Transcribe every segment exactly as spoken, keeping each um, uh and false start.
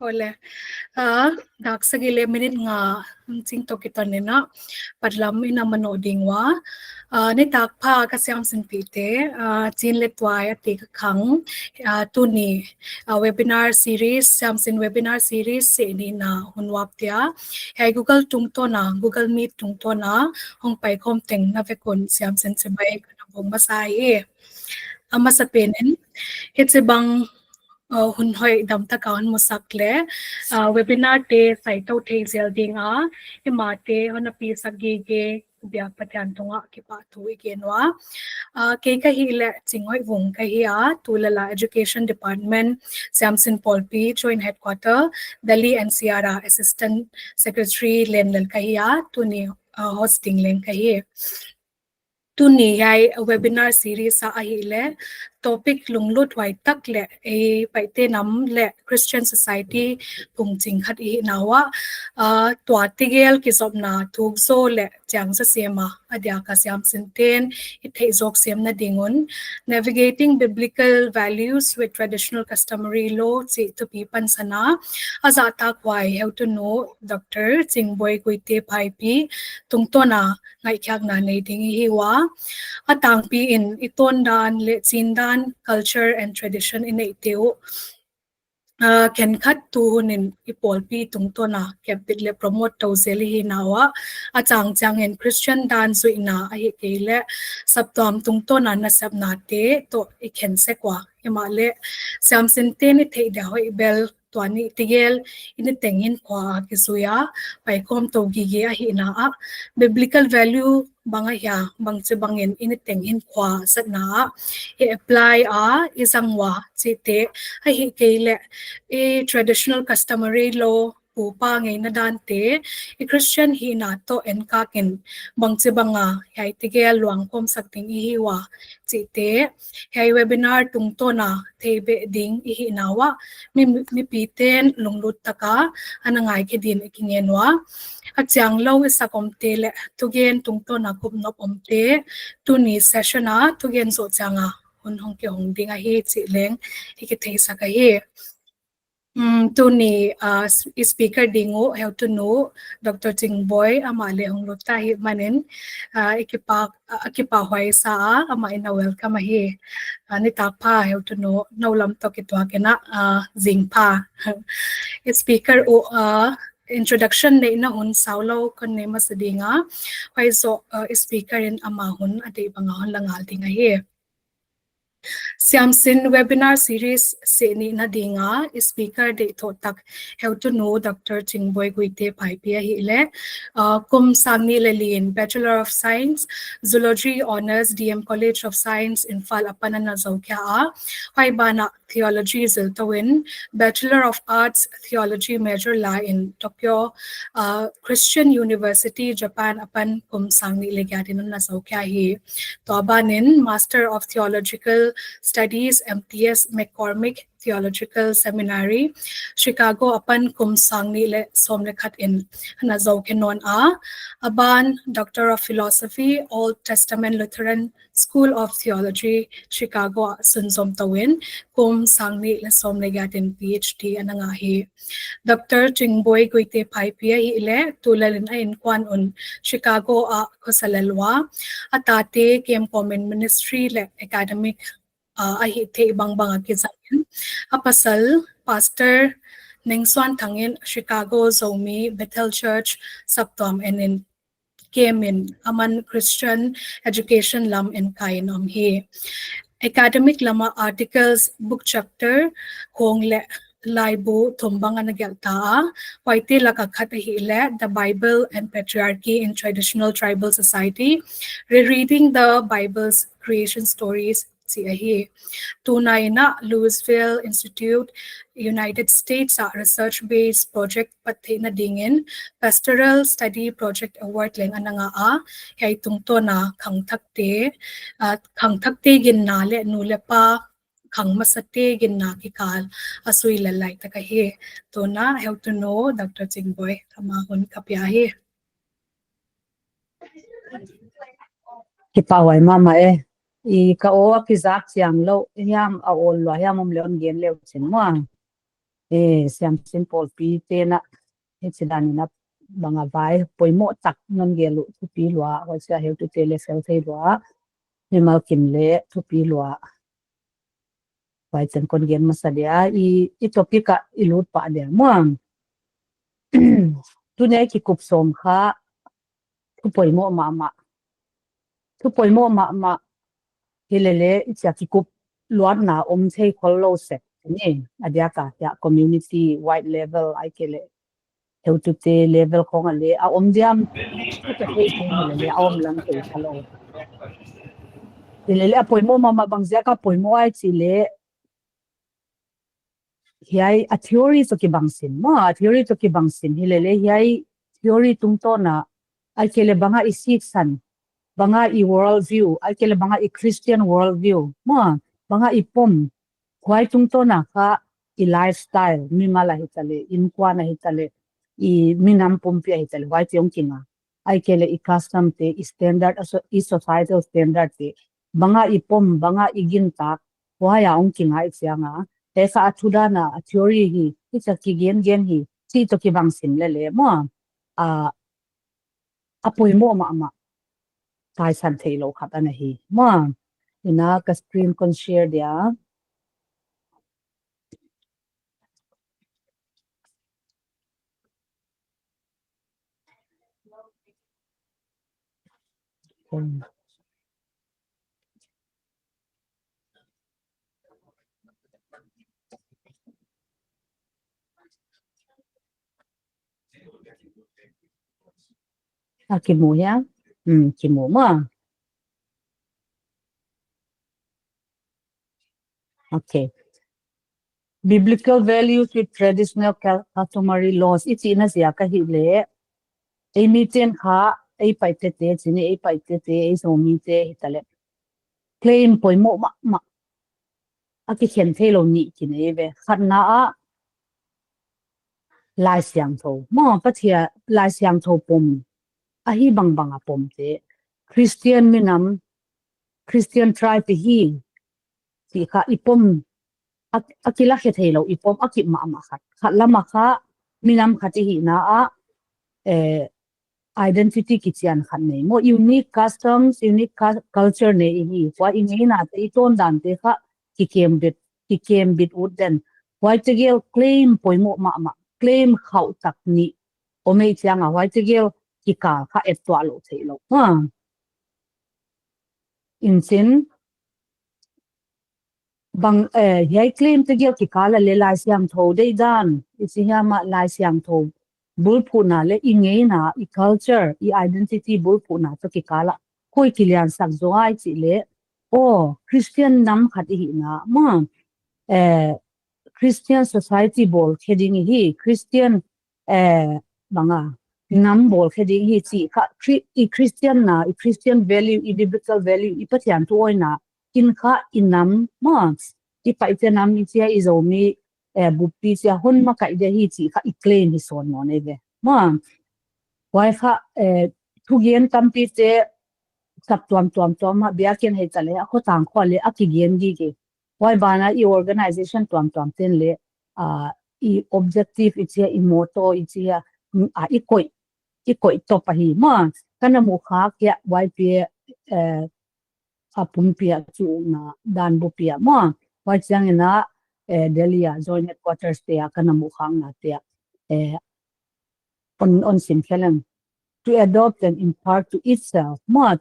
Ole. Ah, dak sagih leh minute nga, mm, ching toh kiton in a, patlam in a manoh ding ua. Ah, nitak pha ka siamsinpihte, ah, chin leh tuai a te ka khang, ah, tuni, ah, webinar series, siamsin webinar series seh nihna hun uap dia. Hiai Google tungtawn a, Google Meet tungtawn a, hong paikhawm teng na vek un siamsin chibai ka na buk masa hi. A masapen in, hichibang, uh, hun hoih damtak a hon musak leh, uh, webinar te saitou thei zel ding a, i mate hon na pisak gige, biak Pathian tungah kipahthu i gen ua. Uh, kei ka hih leh Chinghoih Vung ka hi a, tulel a Education Department, Siamsin Pawlpi Joint Headquarter, Delhi N C R a Assistant Secretary len lel ka hi a, tuni, uh, hosting leng ka hi. Tuni hiai webinar series a ahihleh topic lunglut huai tak leh ei Paite nam leh Christian society phungching khat i hihna uah, ah, tua tegel kizopna thuk zaw leh chiang zaw sem a, a diak a siamsinten i theih zawk semna ding un Navigating Biblical Values with Traditional Customary Law chih thupi pansan a, a zahtak huai heutunu Doctor Chingboi Guite Phaipi tungtawn a ngaihkhiakna nei ding i hi ua. A tangpi in i tawndan leh chindan culture and tradition i neihte uh, ah, khenkhat tu hun in i pawlpi tungtawn a kepbit leh promote tou zel i hihna uah, a chang chiang in Christian dan zuihna ahihkeileh saptuam tungtawn a nasepnate toh i khen sek ua. Himahleh siamsinten i theih dia hoih bel tua nih tegel i niteng hinkhua a kizui a, paikhawm tou gige ahihna ah, biblical value bang ahia, bangchibang in i niteng hinkhua zatna ah i apply a, i zang ua chihte, ahihkeileh i traditional customary law pupa ngeina dante i Christian hihna toh enkak in bangchibang a hiai tegel luangkhawm sak ding i hi ua chihte, hiai webinar tungtawn a theibeh ding i hihna uah mi, mipiten lunglut tak a ana ngaikhe din i kingen ua. A chianglou i sak omte leh thugen tungtawn a kup nop omte tuni session a thugen zoh chiang a hun hong kihong ding ahi chih leng i kitheisak ahi. Um, tuni, ah, s-, i speaker ding uh heutunu Doctor Chingboi, amah leh hong lut ta hi manin, ah, i kipak, ah, kipahhuai sa a, amah in a welcome ahi. Ah, nitak pha heutunu, nou lam toh kituak in a, ah, zing pha. I speaker uh, ah, introduction neihna hun saulou kon nei masa ding a, huai zoh, ah, i speaker in ama hun a deih bang a hon la ngal ding ahi. Siamsin webinar series seh nihna ding a i speaker deih thoh tak heutunu Doctor Chingboi Guite Phaipi ahihleh, ah, kum sang nih leh li in Bachelor of Science, Zoology Honours, D M College of Science, Imphal apan ana zou khia a, huai ban ah theology zil tou in Bachelor of Arts theology major la in Tokyo, ah, Christian University Japan apan kum sang nih leh giat in ana zou khia hi. Tua ban in Master of Theological Studies, M T S, McCormick Theological Seminary, Chicago apan kum sang nih leh sawm leh khat in ana zou khe nawn a. A ban Doctor of Philosophy, Old Testament Lutheran School of Theology, Chicago ah sunzom tou in kum sang nih leh sawm leh giat in P H D ana ngah hi. Doctor Chingboi Guite Phaipi ahihleh tulel in a innkuan un Chicago ah khosa lel ua. A tate kem kawm in ministry leh academic, ah, ahih theih bangbang a kizang in, a pasal Pastor Nengsuanthang in Chicago Zomi Bethel Church saptuam en in kem in, aman Christian education lam enkai in om hi. Academic lam ah articles, book chapter khawng leh laibu thum bang ana gelh ta a, huaite lak a khat ahihleh The Bible and Patriarchy in Traditional Tribal Society, Rereading the Bible's Creation Stories chih ahi. Tunai in a Louisville Institute, United States ah research based project pattheihna ding in Pastoral Study Project Award leng ana ngah a, hiai tungtawn a khangthakte, ah, khangthakte ginna leh nu leh pa khang masate ginna kikal a sui lel lai tak ahi. Tuna heutunu Doctor Chingboi, ama hun ka pia hi. Kipahhuai mahmah e. I ka aw a kizak chianglou hiam, a awl lua hiam om leh hon gen leuchin maw. Eh, siam simple pi te na, hichi dan in a bang a vai poimoh tak non gel uh thupi lua, huai sia heutute leh fel thei lua, mimal kim leh thupi lua. Huai chan kon gen masa dia, i, i topic ah i lut pah dia maw. Tuni a kikup sawm kha, thu poimoh mahmah. Thu poimoh mahmah. Hilele, i chia kikup luatna om thei khollou sek. Ni, a diak a, ya community wide level, ahihkeileh heutute level khong a leh, a om diam, i chia thei thei hilele, a om lang thei khalou. Hilele, a poimoh mahmah bang ziak a poimoh ahia chih leh, hiai a theory toh kibang sin maw, a theory toh kibang sin hilele, hiai theory tungtawn a, ahihkeileh bang a i siksan, bang a i world view, ahihkeileh bang a i Christian world view maw, bang a i pom, huai tungtawn a kha i lifestyle, mimal a hitaleh, innkuan a hitaleh, i minam pumpi a hitaleh, huaite hong kinga. Ahihkeileh i custom te, i standard, aso-, i societal standard te, bang a i pom, bang a i gintak, huai a hong kinga i chiang a. Hiai kha a thu dan a, a theory hi, i chia kigen gen hi, chih toh kibang sin lele maw. A, a poimoh mahmah. Taisan theilou khat ana hi. Maw, ina ka screen kon share dia. A kimu hia? Hmm, kimu maw. Okay. Biblical values with traditional cul-, customary laws. I chihna ziak ahihleh, ei miten kha, ei Paite te, chih ni ei Paite te, ei Zomi te, hitaleh. Claim poimoh mahmah. A kikhen theilou nih kinei ve. Khatna ah, Laisiangthou. Maw, Pathian Laisiangthou pom. Ahi bangbang a pom te. Christian minam, Christian tribe hi. Chih kha i pom. A, a kilakhe theilou i pom. A kip mahmah khat. Khat lam a kha, minam khat i hihna ah, eh, identity kichian khat nei. Maw unique customs, unique cu-, culture nei hi. Huai i ngeina te, i tawndan te kha, kikem bit, kikem bit ut den. Huaite gel claim poimoh mahmah, claim khauh tak nih. Om ei chiang a, huaite gel kikal kha et tuah lou theilou. Ha. Inchin, bang, eh, hiai claim te gel kikal a leh Laisiangthou deihdan, i chih hiam a Laisiangthou bulphuhna leh i ngeina, i culture, i identity bulphuhna toh kikal a. Koi kiliansak zaw i chih leh, oh, Christian nam khat i hihna, maw, eh, Christian society bawl khe ding i hi, Christian, eh, bang a, nam bawl khe ding i hi chih kha, Chri-, i Christian na, i Christian value, i biblical value, i Pathian thu awina, in kha i nam, maw, i Paite nam i chih a i Zomi, eh, buppi chih a hon makaih dia hi chih kha i claim hi sawn nawn ei ve. Maw, huai kha, eh, thugen tampi te sap tuamtuam tuam a biakin hitaleh, a khotang khua leh, a kigen gige. Huai ban a i organization tuamtuam ten leh, ah, i objective i chih a, i motto i chih a, mm, ah, i koih, i koih top ahi. Maw, ka na muh khak a Y P A, eh, a pumpi a chu na dan bupi a maw. Huai chiang in a, eh, Delhi a joint headquarters te a ka na muh khakna te a, eh, on, on sim khe leng. To adopt and impart to itself. Maw,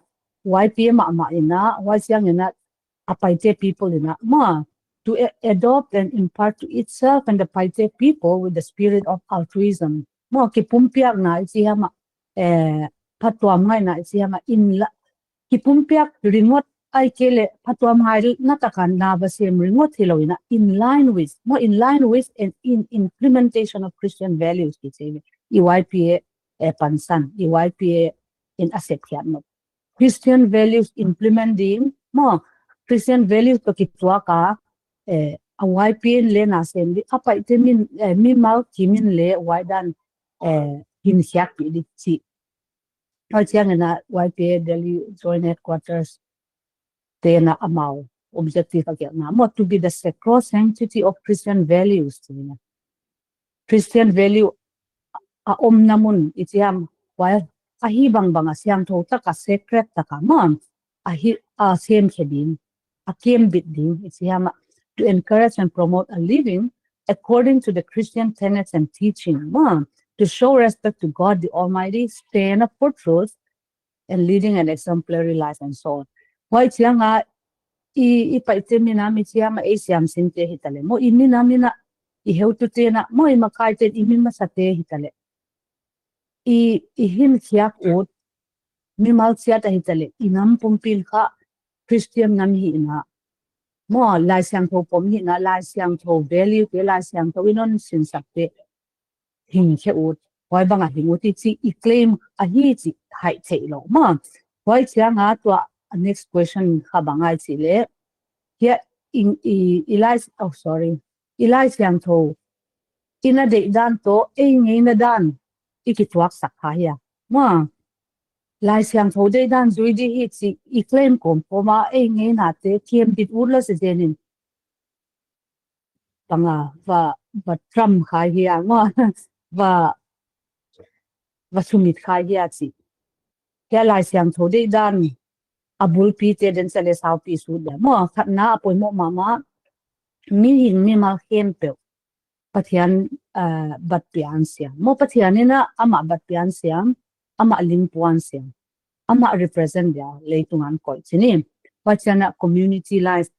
Y P A mahmah in a, huai chiang in a, a Paite people in a, maw, to a-, adopt and impart to itself and the Paite people with the spirit of altruism. Maw, kipumpiakna i chih hiam a, eh, phatuam ngaihna i chih hiam a, in la, kipumpiak ringawt ahihkeileh phatuam ngaihna tak a na va sem ringawt hilou in a, in line with, maw, in line with and in implementation of Christian values ki chih ve. I Y P A, eh, pansan, i Y P A in a sep khiat maw. Christian values implement ding, maw, Christian values toh kituak a, eh, a Y P A in leng na sem di, a Paite min, eh, mimal kim in leng huai dan, eh, hinkhiakpih di chih. Huai chiang in a Y P A Delhi Joint Headquarters te in a amau objective a gelhna, maw, to be the sacrosanctity of Christian values, chih in a. Christian value a omna mun i chi hiam, while ahi bangbang a siangthou taka, sacred taka maw, ahi a semkhe ding, a kembit ding i chi hiam, to encourage and promote a living according to the Christian tenets and teaching maw, to show respect to God the Almighty, stand up for truth, and leading an exemplary life and so on. Huai chiang a i, i paite minam i chi hiam, ei siamsinte hitaleh maw, i minam in a, i heutute'n a maw, i makaite'n, i mi masate hitaleh, i, i hinkhiak ut mimal chiat a hitaleh, i nam pumpi'n kha Christian nam hihna maw, Laisiangthou pom hihna, Laisiangthou value te, Laisiangthou in hon sinsakte hing khe ut, huai bang a hing ut i chi, i claim ahi chih haih theilou maw. Huai chiang a tua next question kha bang ahia chih leh, hiai i, i, i Lai, oh sorry, i Laisiangthou in a deihdan toh ei ngeina dan i kituaksak kha hia maw. Laisiangthou deihdan zui di hi chih i claim kawmkawm a, ei ngeinate kembit ut lou se zen in, bang a, va, va trump kha hia maw, va, va sumit kha hia chih. Hiai Laisiangthou deihdan a bulpite, den sa leh saupi sut dia maw, khatna a poimoh mahmah, mihing mimal khempeuh Pathian, ah, bat pian siam maw, Pathian in a amah bat pian siam, amah lim puan siam, amah represent dia leitung a koih chih ni. Huai chiang a community life,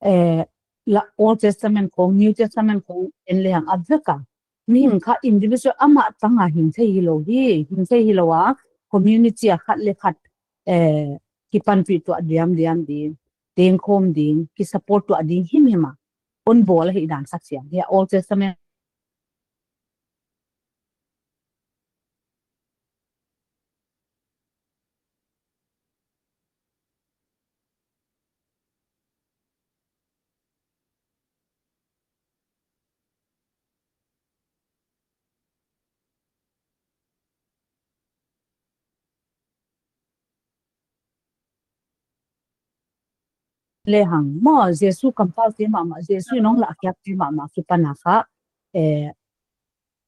eh, la Old Testament khong, New Testament khong en lehang a vek a, mihing kha individual amah tang a hing thei hilou hi, hing thei hilou a, community a khat leh khat, eh, kipanpih tuah diamdiam ding, tengkhawm ding, ki support tuah ding himhim a hon bawl ahihdan kha chiang. Hiai Old Testament lehang maw, Jesu kampau te mahmah, Jesu in hon lakkhiak te mahmah kipan a kha, eh,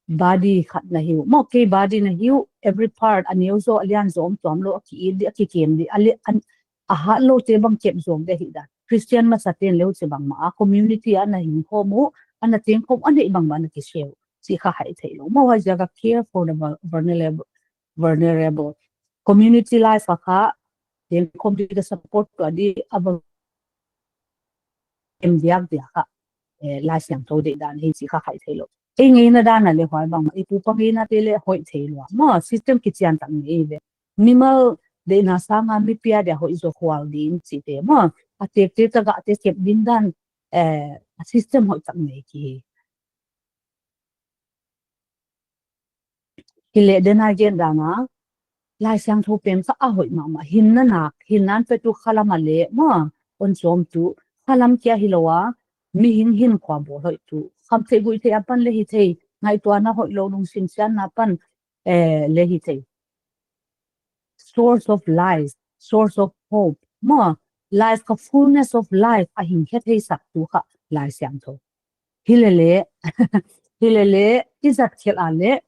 body khat na hi uh maw, kei body na hi uh, every part, a neu zaw, a lian zaw, om tuam lou, a ki-it di, a kikem di, a le, an, a hat lou te bang kep zawk di ahihdan. Christian masate'n leh huchibang mah a community a na hing khawm uh, a na tengkhawm, a neih bangbang a na kiseu chih kha haih theilou maw. Huaiziak a care for the vul-, vulnerable, vulnerable. Community life a kha tengkhawm di, ka support tuah di, a va em diak dia kha, eh, Laisiangthou deihdan hi chih kha haih theilou. Ei ngeina dan a leh huai bang, i pu pa ngeinate leh hoih theilou maw, system kichian tak nei ve. Mimal deihna sang a mipi a dia hoih zaw khual ding chihte maw, a tekte tagahte kep ding dan, eh, a system hoih tak nei ki hi. Hileh den a gen dan a, Laisiangthou pen kha a hoih mahmah, hinna nak, hinna hon petu khalam a leh maw, hon sawmtu, khalam kia hilou a, mihing hinkhua bawl hoihtu, khamtheih guihtheih apan leh hithei, ngaihtuahna hoihlou, lungsim siatna apan, eh, leh hithei. Source of life, source of hope maw, life kha fullness of life a hing khe theisaktu kha Laisiangthou. Hilele, hilele, i zat khelh a leh,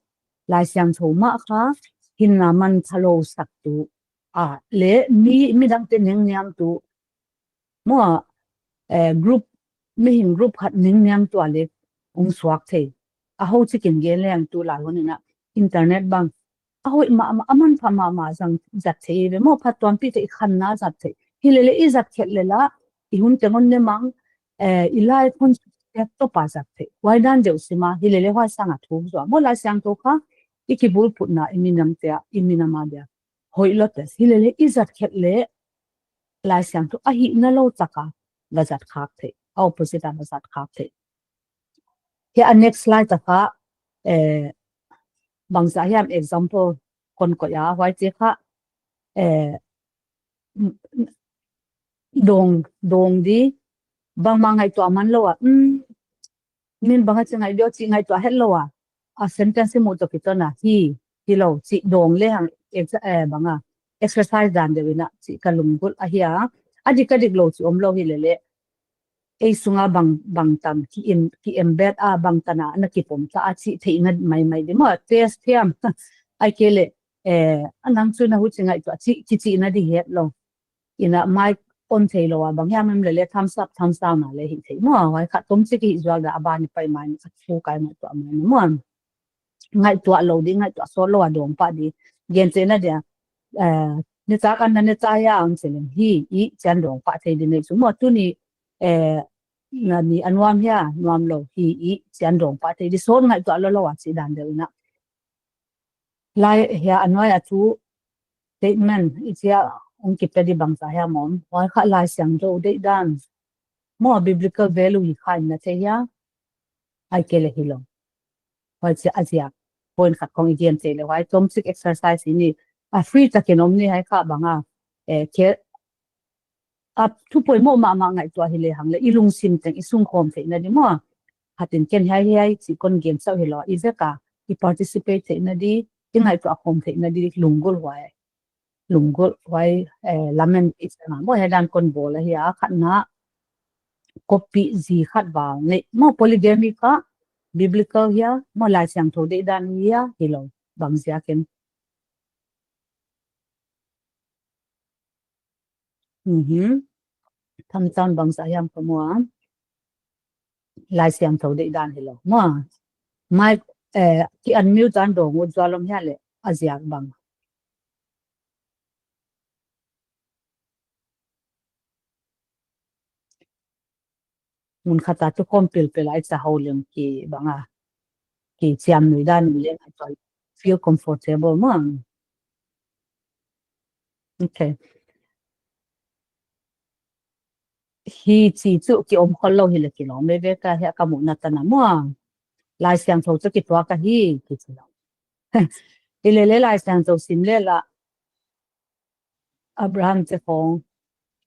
Laisiangthou mah kha hinna mantha lou saktu a leh, mi, midangte nengniamtu maw, eh, group, mihing group khat nengniamtu a leh hong suak thei. A hou chikin gen leng tulai hun in a internet bang a hoih mahmah, a manpha mahmah zang zat thei ve maw, phattuampih thei, khanna zat thei. Hilele i zat khelh leh la, i hun teng hon ne mang, eh, i life hon success topa zat thei. Huai dan deuh sim a, hilele huai sang a thuk zaw maw. Laisiangthou kha i kibulputna, i minamte a, i minam a dia hoih lou te. Hilele i zat khelh leh Laisiangthou a hihna lou tak a va zat khak thei, a opposite a va zat khak thei. Hiai a next slide a kha, eh, bangzah hiam example kon koih a, huaite kha, eh, dawng, dawng di, bangmah ngaihtuah man lou a, mm, min bang a chi ngai diam chih ngaihtuah het lou a, a sentence i muh toh kiton a, hi, hilou, chih dawng lehang, ex-, eh, bang a, exercise dan deuh in a, chih ka lunggulh ahi a, a dik a dik lou chih omlou hilele. ei sunga bang, bangtan ki em, ki embed a, bangtan a na kipom ta a chih theihna maimai di maw, test hiam. Ahihkeileh, eh, a nang chu na huchi ngaihtuah chih, kichihna di hetlou. Ina mic on theilou a bang hiam em leh leh thumbs up, thumbs down a leh hih thei maw. Huai kha tomchik hih zual dah a ban i pai mai, a thu kai ngaihtuah mai maw. Ngaihtuah lou di, ngaihtuah sawtlou a dawng pah di. Gen chihna dia, eh, ne ta kan na ne ta ya ang chi leng hi, i chi'n dawng pah thei di nei chu maw. Tuni, eh, na ni a nuam hia, nuam lou hi, i chi'n dawng pah thei di, sawt ngaihtuah lou lou a chih dan deuh ina. Lai hiai a nuai a thu statement i chia hong kipe di bangzah hiam om. Huai kha Laisiangthou deihdan maw, biblical value hi kha in na thei hia, ahihkeileh hilou. Huai chia a ziak point khat khong i gen thei leh, huai tomchik exercise hi ni, a free takin om ni, hiai kha bang a, eh, ke, a thu poimoh mahmah ngaihtuah hi lehang leh i lungsim teng i sung khawm theihna di maw. Khat in ken hiai hiai chih kon gen chauh hilou, i vek a i participate theihna di, i ngaihtuah khawm theihna di lunggulh huai. Lunggulh huai, eh, lamen i chang a maw, hiai dan kon bawl ahi a, khatna, copy zi khat val nei maw, polygamy kha biblical hia maw, Laisiangthou deihdan hia, hilou, bang ziakin. Mhm. Thumbs down bangzah hiam ka mu a. Laisiangthou deihdan hilou maw. Mic, eh, ki unmute dan dawng ut zual om hia leh a ziak bang. Mun khat a tukhawm pilpil a i chah hou leng ki bang a, ki chiamnuih dan in leng a tual feel comfortable maw. Okay. Hichi chu ki om khollou hi leh kilawm veve ka hia, ka muhna tan a maw. Laisiangthou chu kituak ahi kichi lou. Hileh leh Laisiangthou sim leh lah Abraham te khong,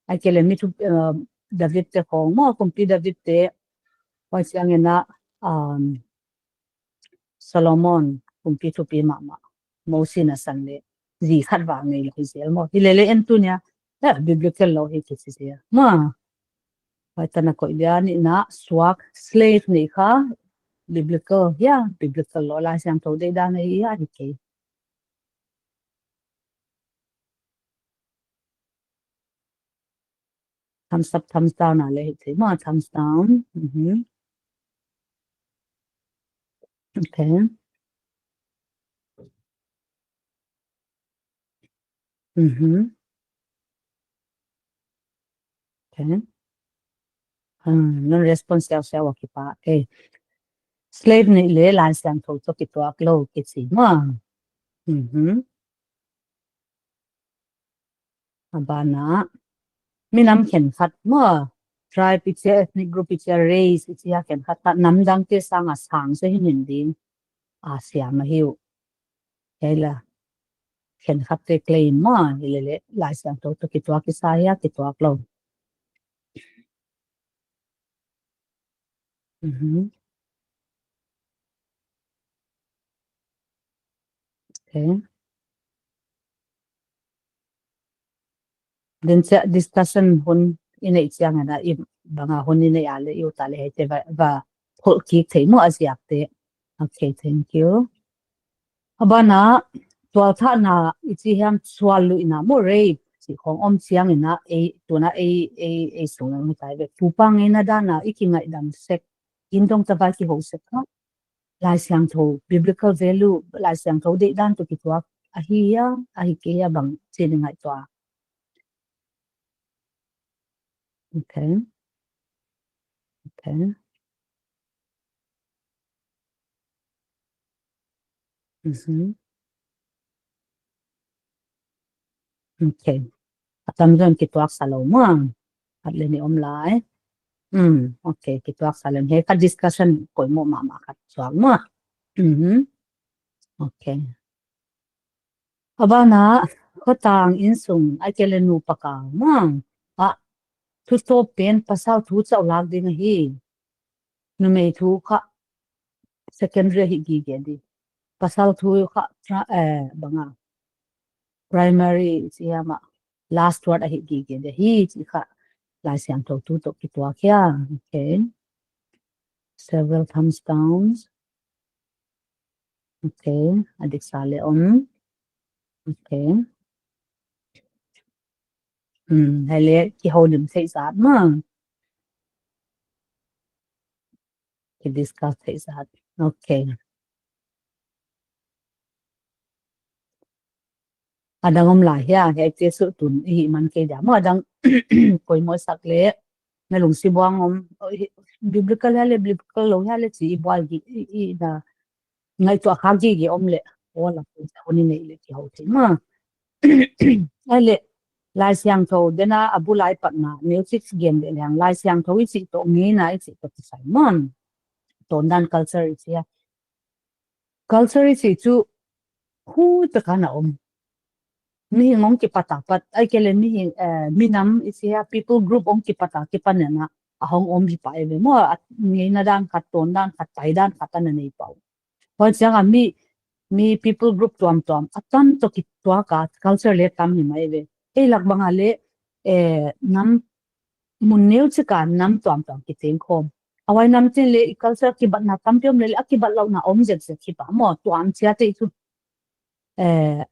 ahihkeileh mi thu, eh, David te khong maw, kumpi David te, huai chiang ina, um, Solomon, kumpi thupi mahmah, Mosi na sang leh zi khat val nei lou hi zel maw. Hileh leh en tuni a, eh, biblical lou hi kichi zel maw. Huai tan a koih dia, nihna, suak, slave neih kha biblical hia, biblical lou, Laisiangthou deihdan ahi hia, hi kei. Thumbs up, thumbs down a leh hih thei maw, thumbs down. Mhm. Okay. Mhm. Okay. Hmm, non response siausiau a kipah. Okay. Slave neih leh Laisiangthou toh kituak lou kichi maw. Mhm. A ban ah, minam khenkhat maw, tribe i chih a, ethnic group i chih a, race i chih a, khenkhat kha namdangte sang a sang zaw hi nin ding a siam ahi uh. Hiai lah, khenkhat te claim maw, hilele Laisiangthou toh kituak kisa hia, kituak lou. Mhm. Okay. Then discussion hun i neih chiang in a, i bang a hun i neih a leh i ut a leh hiaite va, va pholh kik thei maw a ziak te. Okay, thank you. A ban ah, tualthahna i chih hiam, sual luihna maw, rape chih khong om chiang in a, ei, tuna ei, ei, ei sung a mi tai ve. Pupa ngeina dan a i kingaidam sek, in dong ta vai kihou sek kha. Laisiangthou, biblical value, Laisiangthou deihdan toh kituak ahi hia, ahi kei hia bang chih i ngaihtuah. Okay. Okay. Mhm. Okay. A tamzaw in kituak sa lou maw. Khat leh nih om lai. Hmm, okay, kituak sa leng. Hiai kha discussion poimoh mahmah khat suak maw. Mhm. Okay. A ban ah, khotang insung, ahihkeileh nupa kal maw. A, thu tawp pen pasal thu chauh lak ding ahi. Numei thu kha secondary ahi gige di. Pasal thu kha, eh, bang a, primary chih hiam a, last word ahi gige di. Hi chih kha Laisiangthou tu toh kituak hia. Okay. Several thumbs downs. Okay. A diksa leh om. Okay. Hmm, hiai leh kihoulim theih zat maw. Ki discuss theih zat. Okay. A dang om lai hia, hiaite suk tun i hih man kei dia maw, a dang poimoh sak leh, na lungsim uah om, oh, hi-, biblical hia leh, biblical lou hia leh chi i bual gige, i, i na, ngaihtuah khak gige om leh, oh, la, hun i neih leh kihou thei maw. Ai leh, Laisiangthou, dena a bu lai patna, music gen leh leng, Laisiangthou i chih toh ngeina i chih toh kisai maw. Tondan culture i chi a. Culture i chih chu, hu taka na om. Mihing hong kipat a pat, ahihkeileh mihing, eh, minam i chi a, people group hong kipat a kipan a na, a hong om hi pah eive maw, a ngeina dan khat, tondan khat, paidan khat ana nei pah uh. Huaiziak a mi, mi people group tuamtuam, a tam toh kituak a, culture leh tam hi mai ve. Ei lak bang a leh, eh, nam mun neu chik a nam tuamtuam kiteng khawm. A huai nam ten leh i culture kibatna tampi om leh, leh a kibatlouhna om zekzek hi pah maw, tuam chiat ei chu. Eh,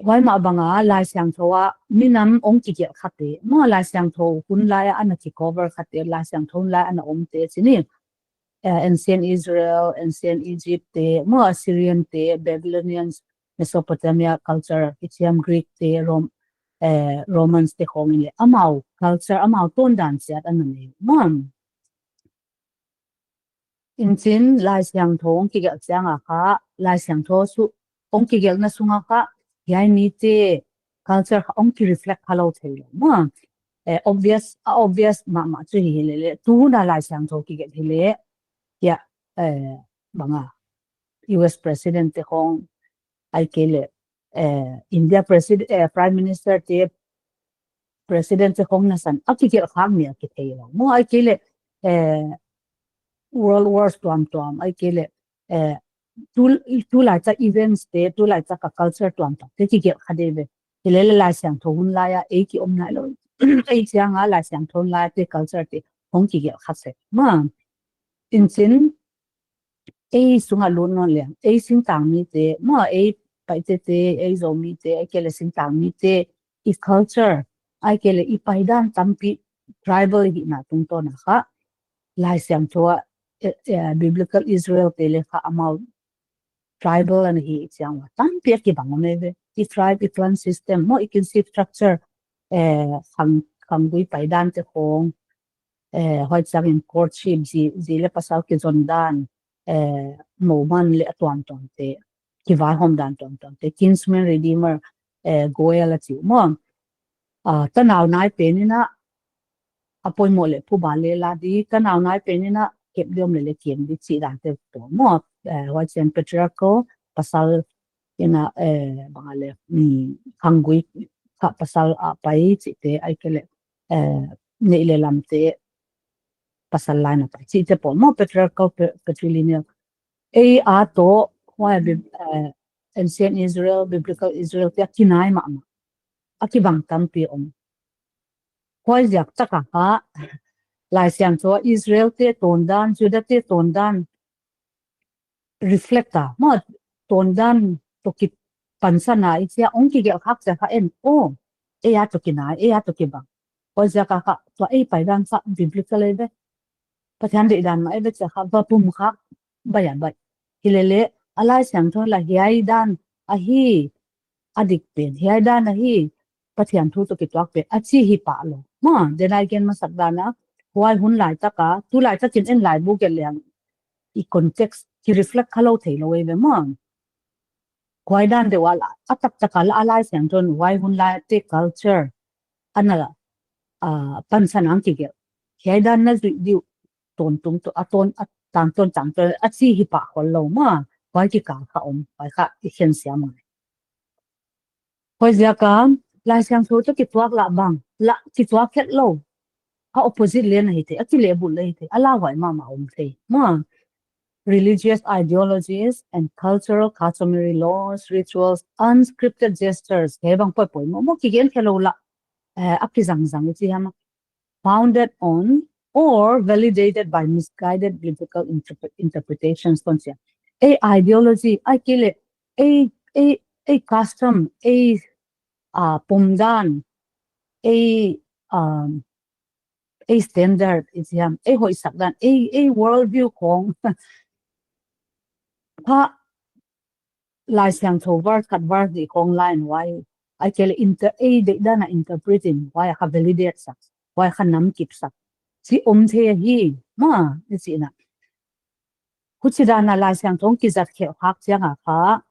huai mah bang a Laisiangthou a minam hong kigelh kha te. Maw Laisiangthou hun lai a ana kicover kha te, Laisiangthou hun lai ana om te chi ni. Eh, ancient Israel, ancient Egypt te, maw Assyrian te, Babylonians, Mesopotamia culture, i chi a Greek te, Rom-, eh, Romans te khawng in leh. Amau culture, amau tondan chiat ana nei. Maw. Inchin Laisiangthou hong kigelh chiang a kha, Laisiangthou suk hong kigelhna sung a kha, hiai mite culture kha hong kireflect khalou theilou. Maw, eh, obvious, a obvious mahmah chu hi leh leh, tu hun a Laisiangthou kigelh hi leh, hia, eh, bang a, U S President te khawng, ahihkeileh, eh, India Presid-, eh, Prime Minister te, President te khawng nasan, a kigelh khak ni a kithei lou. Maw ahihkeileh, eh, World Wars tuamtuam, ahihkeileh, eh, tu, tulaitak events te, tulaitak a culture tuamtuam te kigelh kha di ve. Hi leh leh Laisiangthou hun lai a, ei ki om nailou. Ei chiang a Laisiangthou hun lai te culture te, hong kigelh kha sek. Maw, inchin, ei sung a lut nawn leng, ei singtang mite, maw ei Paite te, ei Zomi te, ahihkeileh singtang mite, i culture, ahihkeileh i paidan tampi tribal hihna tungtawn a kha, Laisiangthou a, eh, eh, biblical Israel te leh kha amau tribal ana hi chiang ua, tampi a kibang om eive. I tribe, i clan system, maw i kinship structure, eh, khang, khanggui paidan te khawng, eh, huaichiang in courtship, zi, zi leh pasal kizon dan, eh, moman leh a tuamtuam te, kivaihawm dan tuamtuam te, kinsman redeemer, eh, goel a chi uh maw. Ah, tanau nai pen in a, a poimoh leh phuba leh la di, tanau nai pen in a, kep di om leh leh kem di chih dan te toh maw. Eh, huaichiang patriarchal, pasal in a, eh, bang a leh, mm, khanggui kha pasal a pai chih te, ahihkeileh, eh, neih leh lam te, pasal lai na pai chih te pawlmaw patriarchal, pa-, patrilineal. Ei a toh, huai bib-, eh, ancient Israel, biblical Israel te a kinai mahmah. A kibang tampi om. Huaiziak tak a kha, Laisiangthou a Israel te tondan, Juda te tondan, reflect a, maw tondan toh kipansan a, i chi a hong kigelh khak chiang kha en, oh, ei a toh kinai, ei a toh kibang. Huaiziak a kha, tua ei paidan kha biblical eive. Pathian deihdan mah eive chiang kha, va pum khak, baih a baih. Hi leh leh, a Laisiangthou la hiai dan, ahi, a dik pen, hiai dan ahi, Pathian thu toh kituak pen, a chi hi pah lou. Maw, then again masak dan a, huai hun laitak a, tulaitak in en laibu gelh leng, i context, kireflect khalou theilou eive maw. Huai dan deuh a la, a taktak a la a Laisiangthou in, huai hun lai te culture, ana la, ah, pansan a hong kigelh. Hiai dan na zuih di uh, tawntung toh, a tawn, a tangtawn, tangtawn, a chi hi pah khollou maw, huai kikal kha om, huai kha i khen siam ngai. Huaiziak a, Laisiangthou toh kituak lah bang, lah kituak khetlou. A opposite leh na hi thei, a kilehbulh leh hi thei, a lauhuai mahmah om thei. Maw, religious ideologies and cultural customary laws, rituals, unscripted gestures, hiai bang poimoh, maw kigen khelou lah, eh, a kizangzang i chi hiam a. founded on or validated by misguided biblical interpre- interpretations kon sia. Ei ideology, ahihkeileh ei, ei, ei custom, ei uh, pumdan, ei, um, ei standard, i chi hiam, ei hoihsak dan, ei, ei worldview khong kha Laisiangthou verse khat verse nih khong line huai, ahihkeileh inter, ei deihdan a interpreting huai kha validate sak, huai kha namkip sak, chi om thei hi, maw, i chihna. Huchidan a Laisiangthou kizat khelh khak chiang a kha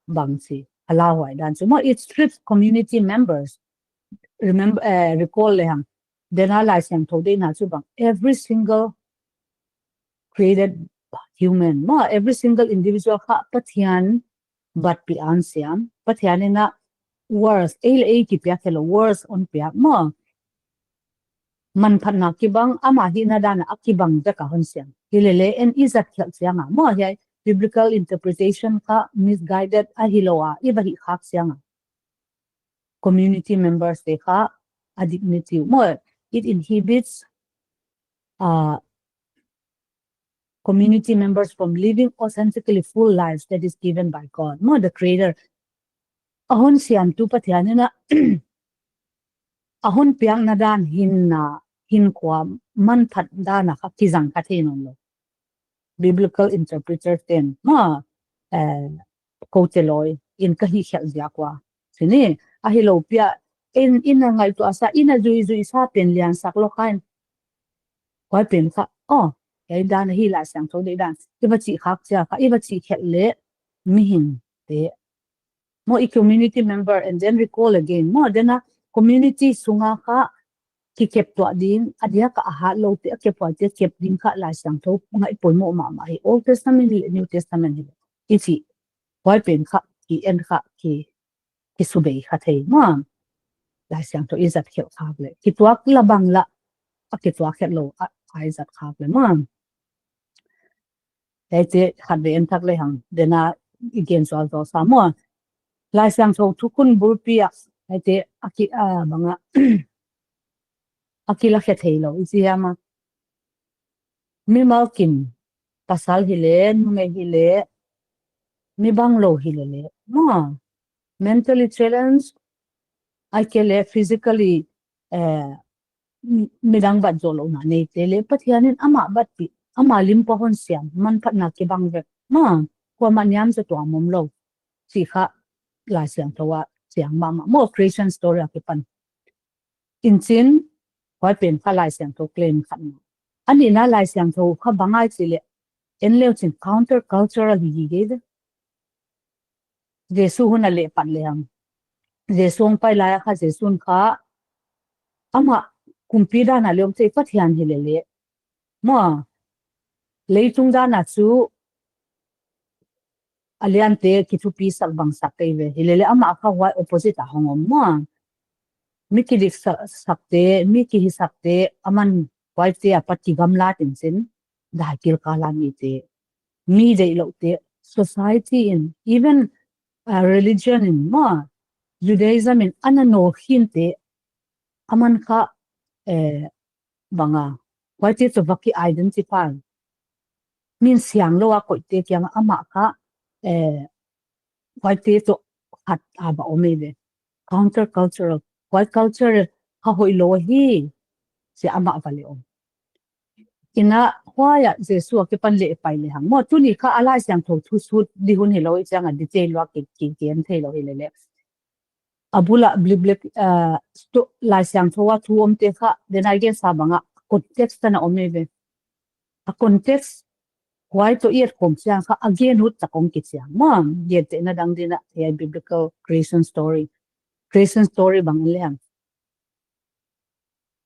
bang chi a lauhuai dan chu maw, it strips community members. Remember, eh, recall le hang, den a Laisiangthou deihna chu bang, every single created human maw, every single individual kha Pathian batpih a hon siam, Pathian in a worth, ei leh ei kipiak hilou, worth hon piak maw. Manphatna kibang, ama hihna dan a kibang vek a hon siam. Hilele en i zat khelh chiang a maw, hiai biblical interpretation kha misguided ahilou a i va hih khak chiang a community members te kha a dignity maw, it inhibits uh, community members from living authentically full lives that is given by God. Maw, the creator. A hon siamtu Pathian in a, a hon piakna dan hinna, hinkhua manphat dan a kha kizang kha thei nawnlou. Biblical interpreter ten maw, eh, koute lawi in ka hih khelh ziak ua. Chih ni, ahilou pia, in, in a ngaihtuah sa, in a zuizui sa pen lian sak lou kha in. Huai pen kha, oh, hiai dan hi Laisiangthou deihdan, i va chih khak chiang kha, i va chih khelh leh mihing te maw, i community member, and then recall again maw, den a community sung a kha kikep tuah ding, a diak a hat lou te, a kep huai te kep ding kha Laisiangthou ngaih poimoh mahmah hi, Old Testament hileh New Testament hileh, i chih huai pen kha ki en kha ki, kisubei kha thei maw. Laisiangthou i zat khelh khak leh, kituak la bang la, a kituak khelh lou a, a i zat khak leh maw. Hiaite khatvei en thak le hang, den a i gen zualzou sa maw. Laisiangthou thukhun bulpi a, hiaite a ki, a bang a, a kila khe theilou, i chi hiam a. Mimal kim, pasal hileh, numei hileh, mi banglou hilele maw, mentally challenged, ahihkeileh physically, eh, mi, midang bat zohlouhna neite leh Pathian in amah batpih, ama lim pah hon siam, manphatna kibang vek maw, kuamah niam zaw tuam omlou, chih kha Laisiangthou a chiang mahmah maw, creation story a kipan. Inchin, huai pen kha Laisiangthou claim khat maw. A nihna Laisiangthou kha bang ahia chih leh, en leu chin counter cultural hi gige ve. Jesu hun a lehpat le hang, Jesu hong pai lai a kha, Jesu in kha, amah kumpi dan a leh om thei, Pathian hilele maw, leitung dan a chu a liante kithupisak bangsak kei ve. Hilele amah kha huai opposite a hong om maw. Mi kidik sa-, sakte, mi kihi sakte, aman huaite apat kigamla tin chin, dai kilkal a mite, mi deihlouhte, society in, even, uh, religion in maw, Judaism in ana no khinte, aman kha, eh, bang a, huaite toh va ki identify. Min sianglou a koihte kiang a amah kha, eh, huaite toh khat a va om ei ve. Counter cultural. Huai culture kha hoihlou hi, chih amah va leh om. Ina huai a Jesu a kipan leh pai le hang maw. Tuni kha a Laisiangthou thusut di hun hilou i chiang a detail lua ki, ki, ki en theilou hilele. A bul a blip blip, uh, sto-, Laisiangthou a thu omte kha, den a i gen sa bang a, context ana om ei ve. A context, huai toh i et khawm chiang kha, a gen ut tak hong kichiang maw, gentehna dang din a, hiai biblical creation story. Creation story bang en le hang,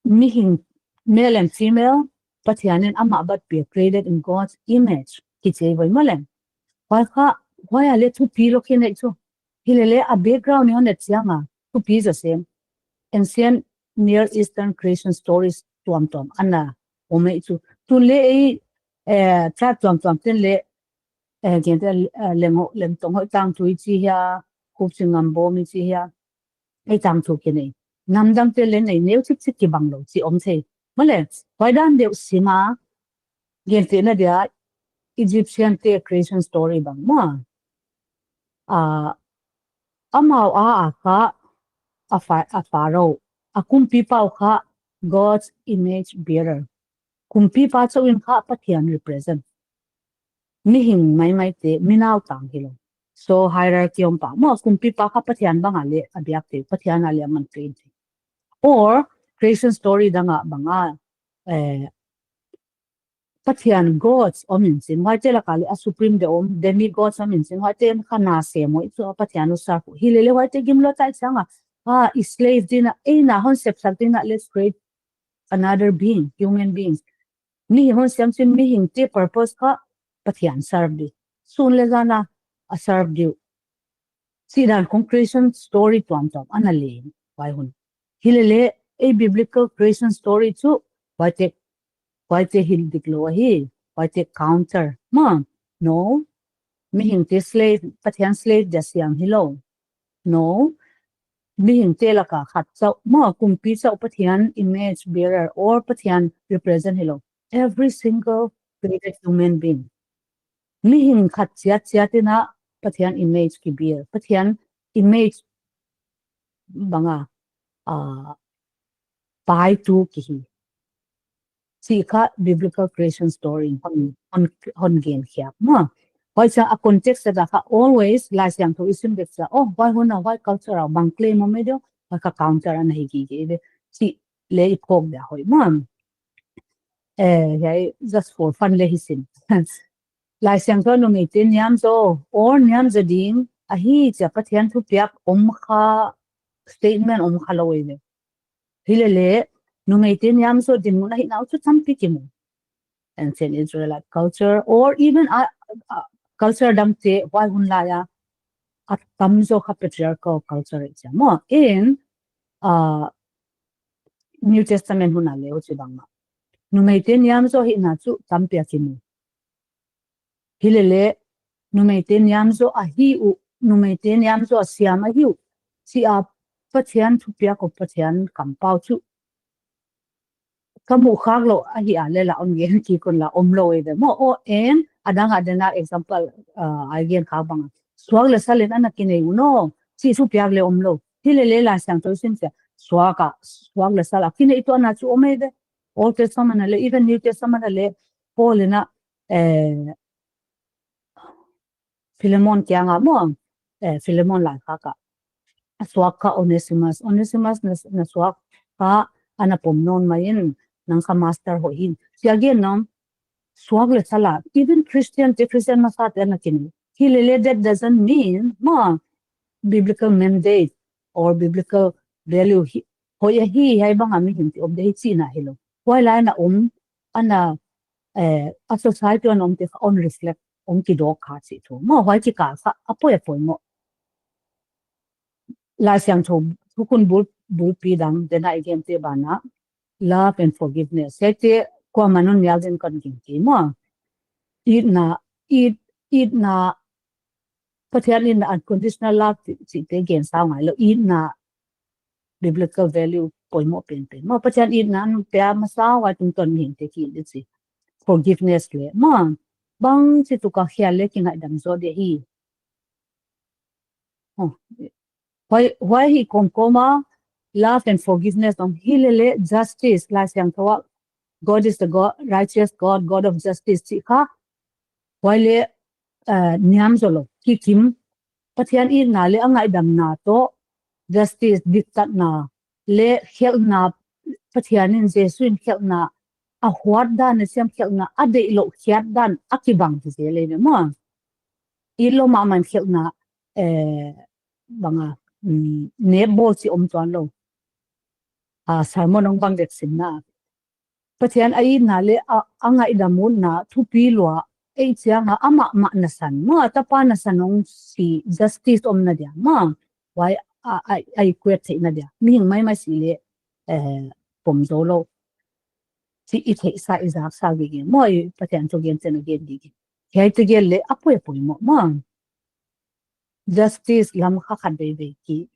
mihing, male and female, Pathian in amah batpih, created in God's image, kichi ei ve maw leh. Huai kha, huai a leh thupi lou khin ei chu. Hilele a background i hon et chiang a, thupi zaw sem. Ancient Near Eastern creation stories tuamtuam ana om ei chu. Tun leh ei, eh, tribe tuamtuam ten leh, eh, gente, eh, Leng, Lengtong hoih tangthu i chi hia, Khupchingngambaw i chi hia, ei tangthu kinei. Namdangte leh nei neu chikchik kibanglou chih om thei. Maw le, huai dan deuh sim a, gentehna dia Egyptian te creation story bang maw. Ah, amau a, a kha, a Pha-, a Pharaoh, a kumpipa uh kha God's image bearer. Kumpipa chauh in kha Pathian represent. Mihing maimai te, mi nautang hilou. So hierarchy om pah maw, kumpipa kha Pathian bang a le a biak te, Pathian a le a man te. Or creation story dang a bang a, eh, Pathian gods om in chin, huaite lak a le a supreme deuh om, demigods om in chin, huaite kha na sem uh, i chu Pathian uh serve uh. Hilele huaite gimlou tai chang a, ah, i slave ding a, ei na hon sepsak ding a, let's create another being, human beings. Mihing hon siam chin, mihing te purpose kha Pathian serve ding. Sun le zan a a serve ding. Chih dan khong creation story tuamtuam ana leng huai hun. Hilele, ei biblical creation story chu huaite, huaite hil diklou ahi, huaite counter. Maw, no. Mihing te slave, Pathian slave dia siam hilou. No. Mihing te lak a khat chauh, maw, kumpi chauh Pathian image bearer or Pathian represent hilou. Every single created human being. Mihing khat chiat chiat in a Pathian image ki bear. Pathian image bang a, ah, paitu ki hi. Chih kha biblical creation story hon, hon, hon gen khiak maw. Huai chang a context a kha always Laisiangthou i sim dek chia, oh, huai hun a, huai culture a bang claim om e deuh, huai kha counter ana hi gige ve. Chih le i phawk dia hoih maw. Eh, hiai just for fun le hi sin. Laisiangthou numeite niam zaw, or niam zaw ding ahi chia Pathian thupiak om kha, statement om kha lou ei ve. Hilele, numeite niam zaw dinmun ahihna uh chu tampi kimu. Ancient Israelite culture, or even, uh, uh, culture dangte, huai hun lai a, a tamzaw kha patriarchal culture ei chia maw. In, uh, New Testament hun a le huchibang a, numeite niam zaw hihna chu tampi a kimu. Hilele, numeite niam zaw ahi uh, numeite niam zaw a siam ahi uh, chia Pathian thupiak uh, Pathian kampau chu ka muh khak lou ahi a le la om gen kik un la omlou ei ve maw. Oh, en, a dang a dena example, uh, a gen khak bang a, suak le sal in ana kinei uh no, chih thupiak le omlou. Hilele Laisiangthou sim chia, suak a, suak le sal a kinei tuahna chu om ei ve. Old Testament a le, even New Testament a le, Paul in a, eh, Philemon kiang a maw, eh, Philemon laikhak a, a suak kha Onesimus, Onesimus na, na suak kha ana pom nawn mai in, nang kha master hoih hi, chia gen nawn. Suak le sal a, even Christian te, Christian masa te ana kinei. Hilele, that doesn't mean maw, biblical mandate or biblical value hi, hoih ahi, hiai bang a mihing te om di hi chihna hilou. Huai lai in a om, ana, eh, a society a om te kha hon reflect, hon kidawk kha chih thu maw. Huai kikal kha a poi a poimoh. Laisiangthou thukhun bul, bulpi dang dena i gen te ban a, love and forgiveness. Hiaite kuaman hon nial den kon gingta maw. Itna, it, itna, Pathian itna, unconditional love chih, chihte gen sau ngai lou. Itna, biblical value poimoh penpen maw. Pathian itna hon pia masa ua tungtawn mihing te ki di chi. Forgiveness le maw, bangchi tuk a khial le kingaihdam zaw di hi. Oh, huai, huai hi kawmkawm a love and forgiveness om. Hilele justice, Laisiangthou a, God is the God, righteous God, God of justice chih kha, huai le, eh, niam zaw lou, kikim. Pathian itna le a ngaihdamna toh, justice, diktatna le khelhna, Pathian in, Jesu in khelhna a huat dan, a siam khelhna a deihlouh khiat dan a kibang hi zel ei ve maw. Itlou mahmah in khelhna, eh, bang a, mm, nep bawl chih om tuanlou. Ah, sermon hong bang dek simna. Pathian a itna le a, a ngaihdam utna thupi lua ei chiang a, amah mah nasan maw, a tapa nasan hong si, justice omna dia maw. Huai a, a, a equate theihna dia. Mihing maimai si le, eh, pom zou lou. Chih i theihsa, i zaksa gige maw, i Pathian thu gen chiang a gen gige. Hiaite gel le a poi a poimoh maw. Justice lam kha khat veivei ki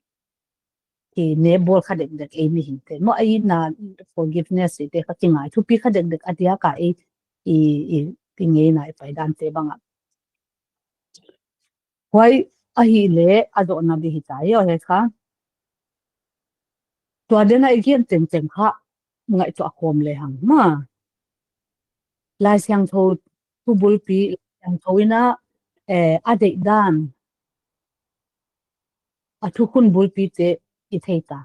ki ne bol kha dekdek ei mihingte. Maw, ei na forgiveness te kha kingai thupi kha dekdek a diak a ei i, i, i ngeina i paidan te bang a. Huai ahihleh a zohna di hita hi aw he kha. Tua dena i gen tengteng kha ngaihtuah khawm le hang maw. Laisiangthou thu bulpi, Laisiangthou in a, eh, a deihdan, a thukhun bulpi te i thei ta.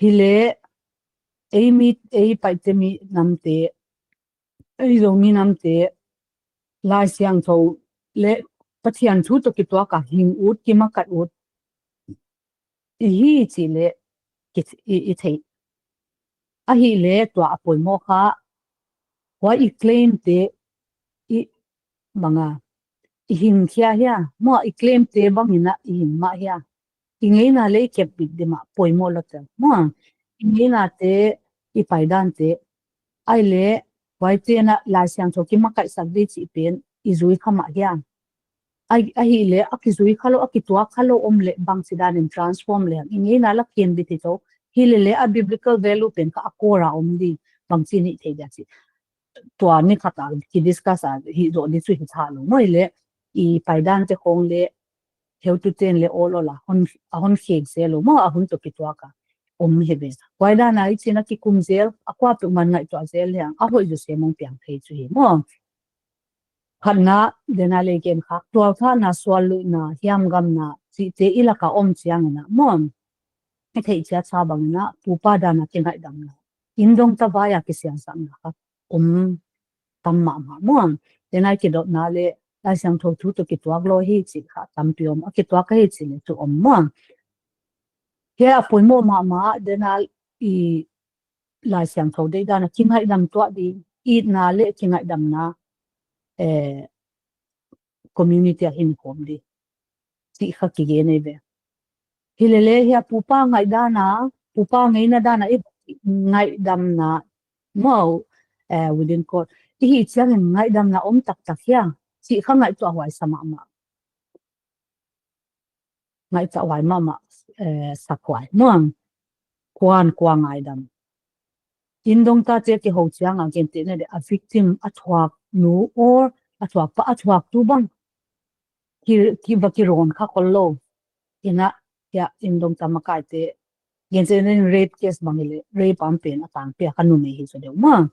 Hileh, ei mi, ei Paite mi namte, ei Zomi namte, Laisiangthou leh Pathian thu toh kituak a hing ut, kimakaih ut i hi chih leh ki, i, i thei. Ahihleh tua a poimoh kha, huai i claim te i bang a, i hing khia hia, maw i claim te bang in a i hing mah hia. I ngeina leh i kep bit di mah poimoh lou tel. Maw, i ngeina te, i paidan te, ahihleh, huaite na Laisiangthou kimakaihsak di chih pen, i zui kha mah hia. Ai, ahihleh, a kizui kha lou, a kituak kha lou om leh bangchidan in transform le hang. I ngeina la ken bit hi tou. Hilele a biblical value pen kha a core a om di. Bangchi ni thei dia chi. Tua ni khat a ki discuss a hi zoh di chu hi tha lou. Maw hileh, i paidan te khong leh, heutute'n leh awl awl a hon, a hon khek zel lou. Maw a hun toh kituak a om hi ve. Huai dan a i chin a kikum zel, a kuapeuhmah ngaihtuah zel leh hang, a hoih zaw se mong piang thei chu hi maw. Khatna, dena leh gen kha, tualthahna, sualluihna, hiamgamna, chihte i lak a om chiang in a maw. I theih chiat sa bang in a, pupa dan a kingaihdamna. Inn dongta vai a kisiansakna kha om tam mahmah maw. Dena i kidotna leh, Laisiangthou thu toh kituak lou hi chih kha tampi om, a kituak hi chih leh chu om maw. Hia a poimoh mahmah, dena i Laisiangthou deihdan a kingaihdam tuah di, itna leh kingaihdamna, eh, community a hin khawm di. Chih kha kigen ei ve. Hilele hia pupa ngaihdan a, pupa ngeina dan a i ngaihdamna, maw, eh, within court. I hih chiang in ngaihdamna om taktak hia. Chih kha ngaihtuah huai sa mahmah. Ngaihtuah huai mahmah, eh, sak huai. Maw, kua'n kua ngaidam. Inn dongta te kihou chiang a gentehna leh a victim a thuak nu or a thuak pa a thuak tu bang. Ki, ki va kirawn kha khol lou. In a, hia, inn dongta makaite. Gentehna in rape case bang hileh, rape a om pen a tangpi a kha numei hi zaw deuh maw.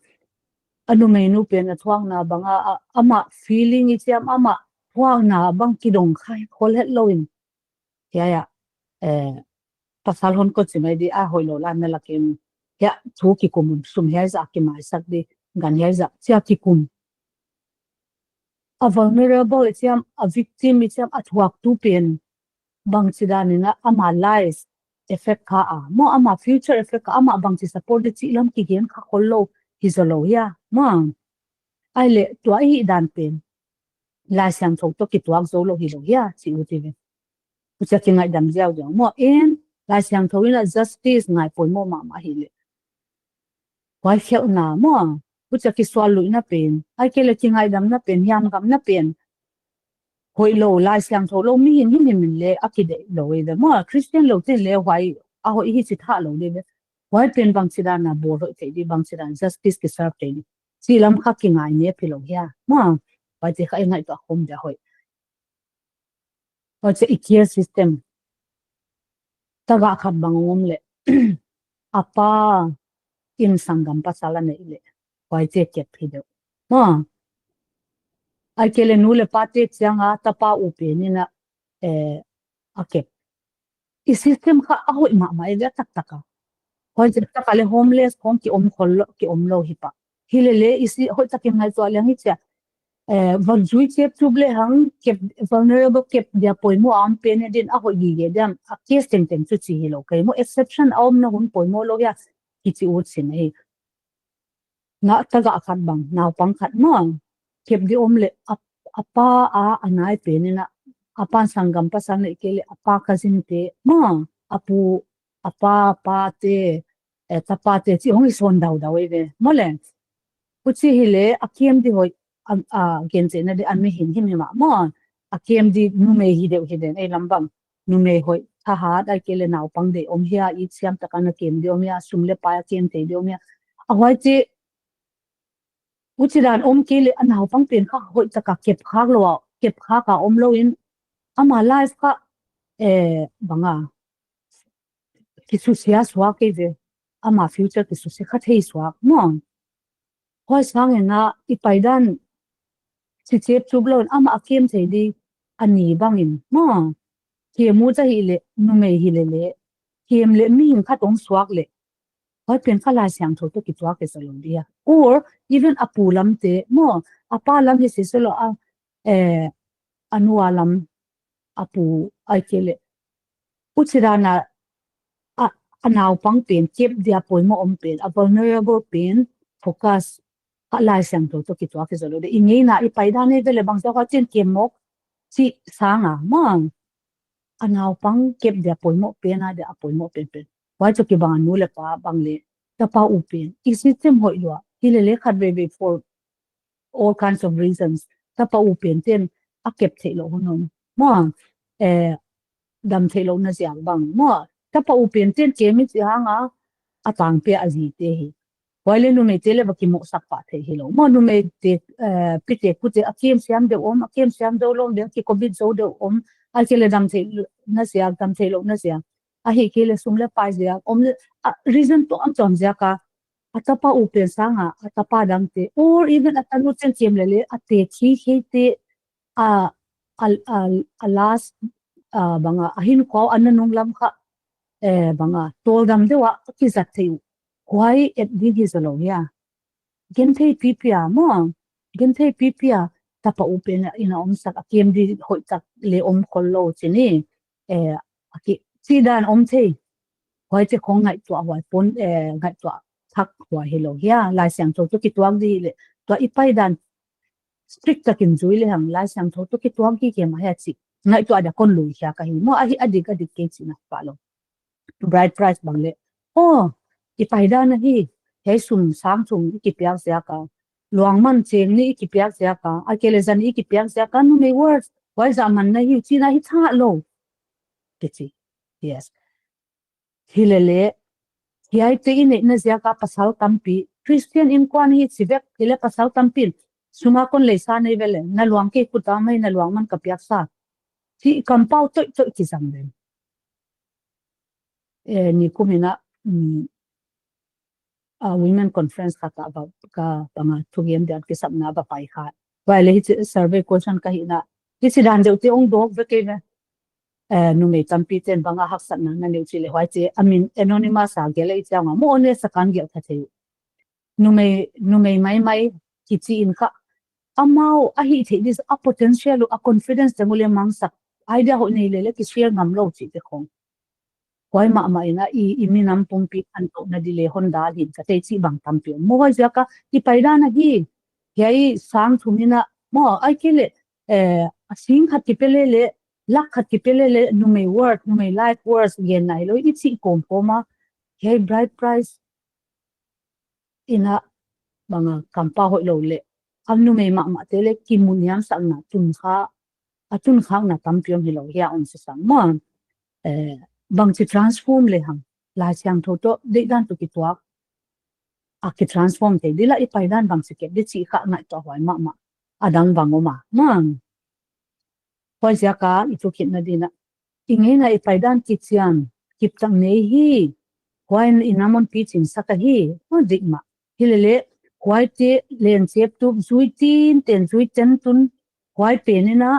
A numeinu pen a thuakna bang a, a, amah feeling i chiam amah thuakna bang kidong kha khol het lou in. Hia, hia, eh, pasal hon ko chimai di a hoih lou la na lakin. Hia, thu kikum un sum hiai zah kimaisak di, gan hiai zah, chia kikum. A vulnerable i chiam, a victim i chiam, a thuak tu pen. Bangchidan in a ama life effect kha a. Maw ama future effect kha amah bangchi support di chih lam kigen kha khol lou hi zaw lou hia. Maw. Ahihleh tua i hihdan pen. Laisiangthou toh kituak zou lou hi lou hia, chih ut i ve. Huchia kingaihdam ziauziau. Maw in, Laisiangthou in a justice ngai poimoh mahmah hileh. Huai khelhna maw, huchia kisualluihna pen, ahihkeileh kingaihdamna pen, hiamgamna pen. Hoih lou, Laisiangthou lou, mihing himhim in leh a kideih lou ei ve. Maw, Christian lou te'n leh huai, a hoih hi chi thei lou di ve. Huai pen bangchidan a bawl hoih thei di, bangchidan justice ki serve thei di. Chih lam kha kingai nep hi lou hia. Maw, huaite kha i ngaihtuah khawm dia hoih. Huchia i care system. Tagah khat bang om leh. A pa in sanggam pasal a neih leh. Huaite kep hi deuh. Maw. Ahihkeileh nu leh pate chiang a tapa u pen in a, eh, a kep. I system kha a hoih mahmah ei ve a taktak a. Huai taktak a leh homeless khong ki om khol lou, ki om lou hi pah. Hilele i si hoih takin ngaihtuah leng i chia. Eh, va zui chep chup le hang kep vulnerable kep dia poimoh a om pen e din a hoih gige diam a case tengteng chu chi hi lou kei maw exception a omna hun poimoh lou hia kichi ut sin hi. Na tagah khat bang, naupang khat maw. Kep di om leh a, a pa a, a nai pen in a, a pa'n sanggam pasal neih kei leh, a pa cousin te maw, a pu, a pa, pa te, eh, tapa te, chih hong i sawn daudau ei ve. Maw leh, huchi hileh, a kem di hoih, a, a, gentehna di a mihing himhim a maw. A kem di numei hi deuh hi den, ei lam bang, numei hoih, thahat ahihkeileh naupang deih om hia, it siam taka na kem di om hia, sum leh pai a kem thei di om hia. A huaite, huchidan om kei leh a naupang pen kha hoih taka kep khak lou a, kep khak a om lou in, ama life kha, eh, bang a, kisusia suak kei ve, ama future kisusia kha thei suak maw. Huai sangin a i paidan chi chep chup lou in ama a kem thei di a ni bangin maw. Kem ut ahihleh, numei hi leh leh, kem leh mihing khat hong suak leh, huai pen kha Laisiangthou toh kituak hi zaw lou dia. Or even a pu lam te maw, a pa lam hi sese lou a, eh, a nu a lam, a pu, ahihkeileh, huchidan a, a, a naupang pen kep dia poimoh om pen, a vulnerable pen focus kha Laisiangthou toh kituak hi zaw lou dia. I ngeina, i paidan ei ve leh bangziak a chen kem mawk chih sang a maw, a naupang kep dia poimoh pen a dia a poimoh penpen. Huai toh kibang a nu leh pa bang leh, tapa u pen i system hoih lua hi leh leh khatveivei for all kinds of reasons, tapa u pen ten a kep theih lou hun om maw, eh, dam theih louhna ziak bang maw, tapa u pen ten kem i chih hang a, a tangpi a zi te hi. Huai leh numei te leh va kimohsak pah thei hilou maw, numei te, eh, pi te pu te a kem siam deuh om, a kem siam deuh lou deuh, ki covid zou deuh om, ahihkeileh dam theihna ziak, dam theih louhna ziak, ahihkeileh sum leh pai ziak om leh, a reason tuamtuam ziak a, a tapa u pen sang a, a tapa dang te, or even a tanu chen kem leh leh, a te khi khi te, a, a, a, a last, a, bang a, a hinkhua a nanung lam kha, eh, bang a, tawldam deuh a kizat thei uh. Huai et ding hi zaw lou hia. Genthei pipi a maw, genthei pipi a, tapa u pen in a omsak a kem di hoih tak leh om khol lou chi ni. Eh, a ki, chihdan om thei. Huaite khong ngaihtuah huai pon, eh, ngaihtuah thak huai hilou hia. Laisiangthou toh kituak di leh, tua i paidan strict takin zui lehang, Laisiangthou toh kituak gige mah hia chih ngaihtuah dia kon lui hia ka hi maw, ahi a dik a dik kei chihna pha lou. Bride price bang leh, oh, i paidan ahi, hiai sum sang thum i kipiak ziak a, luangman cheng nih i kipiak ziak a, ahihkeileh zan nih i kipiak ziak a, numei worth, huai zah man na hi, chihna hi thak lou. Kichi. Yes. Hi leh leh, hiaite i neihna ziak a pasal tampi, Christian innkuan hi chi vek, hi leh pasal tampi in, sum a kon lei sa nei ve leh, na luang kei khut a mai, na luangman ka piak sa. Chih kampau toih toih kizang leh. Eh, nikum in a, mm, a women conference khat ah va, ka bang a thugen dia kisapna va pai kha. Huai leh hichi survey question ka hihna, hichidan deuh te hong dawk ve kei ve. Eh, numei tampi ten bang a haksatna na nei uh chih leh huaite, I mean, anonymous a gelh ei chiang a, maw, honest a kan gelh kha thei uh. Numei, numei maimai kichi in kha, amau a hihtheih di, a potential uh, a confidence teng uh leh mangsak, idea hoih nei leh leh ki share ngam lou chih te khong. Huai mahmah in a i, i minam pumpi khantouhna di leh hon dal hi'n ka thei chih bang tampi om. Maw, huaiziak a i paidan ahi, hiai sang thum in a, maw, ahihkeileh, eh, a sing khat kipe leh leh, lak khat kipe leh leh, numei worth, numei life worth genna hilou i chih kawmkawm a, hiai bride price in a bang a kampau hoih lou leh, a numei mahmah te leh kimu niamsakna tun kha, a tun khakna tampi om hilou hia, om sisa maw. Eh, bangchi transform lehang, Laisiangthou toh deihdan toh kituak a ki transform thei di leh i paidan bangchi kep di chih kha ngaihtuah huai mahmah. A dang bang om a maw. Huaiziak a i thukitna di in a, i ngeina i paidan kichian, kiptak nei hi, huai in i nam hon pichinsak ahi, maw, dik mah. Hi leh leh, huaite len chep tup zui tin ten, zui ten tun, huai pen in a,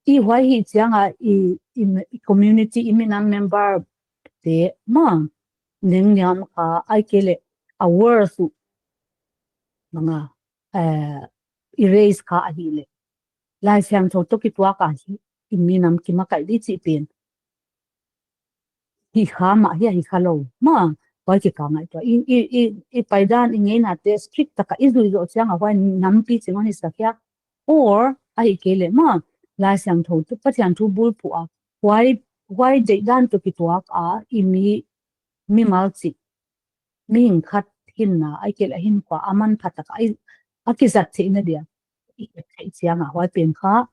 i huai hi chiang a, i, i, i community, i minam member te maw, neng niam kha, ahihkeileh a worth uh, bang a, eh, erase kha ahihleh, Laisiangthou toh kituak a hi, i minam kimakaih di chih pen hi kha mah hia, hi kha lou maw, huai kikal ngaihtuah. I, i, i, i paidan, i ngeina te strict taka i zuih zoh chiang a huai nam pichin hon hisak hia. Or, ahihkeileh maw, Laisiangthou toh, Pathian thu bulphuh a, huai, huai deihdan toh kituak a i mi, mimal chih, mihing khat hinna, ahihkeileh a hinkhua a manpha taka i, a kizat theihna dia i et theih chiang a, huai pen kha,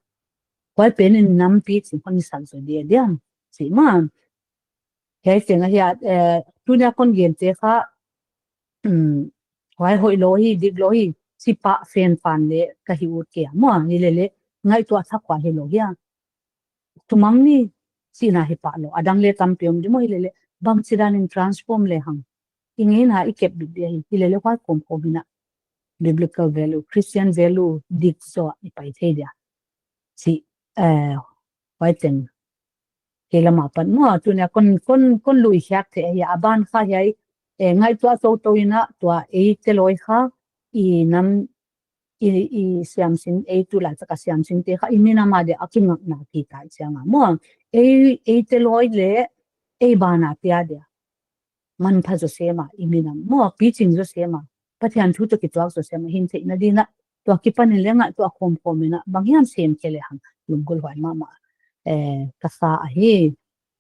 huai pen in nam pichin hon hisak zaw dia dia. Chih maw. Hiai teng ahi a, eh, tuni a kon gen te kha, um, huai hoihlou hi, diklou hi, chih pah fen pan le ka hi ut kei a maw, hilele, ngaihtuah thak huai hilou hi a. Tumang ni, chihna hi pah lou, a dang le tampi om di maw, hilele, bangchidan in transform le hang. I ngeina i kep bit dia hi, hilele huai kawmkawm in a. Biblical value, Christian value, dik zaw i pai thei dia. Chih, eh, huai teng. Kei lam apat maw, tuni a kon, kon, kon lui khiak thei ahi a, a ban kha hiai, eh, ngaihtuah toutou in a, tua ei teloi kha, i nam, i, i siamsin, ei tulaitak a siamsin te kha, i minam a dia, a kingakna ki tai chiang a maw. Ei, ei teloi le, ei ban a te a dia. Manpha zaw sem a, i minam maw, piching zaw sem a, Pathian thu toh kituak zaw sem a, hin theihna din a, tua kipan in le ngaihtuah khawmkhawm in a, bang hiam sem kei le hang, lunggulh huai mahmah, eh, ka sa ahi.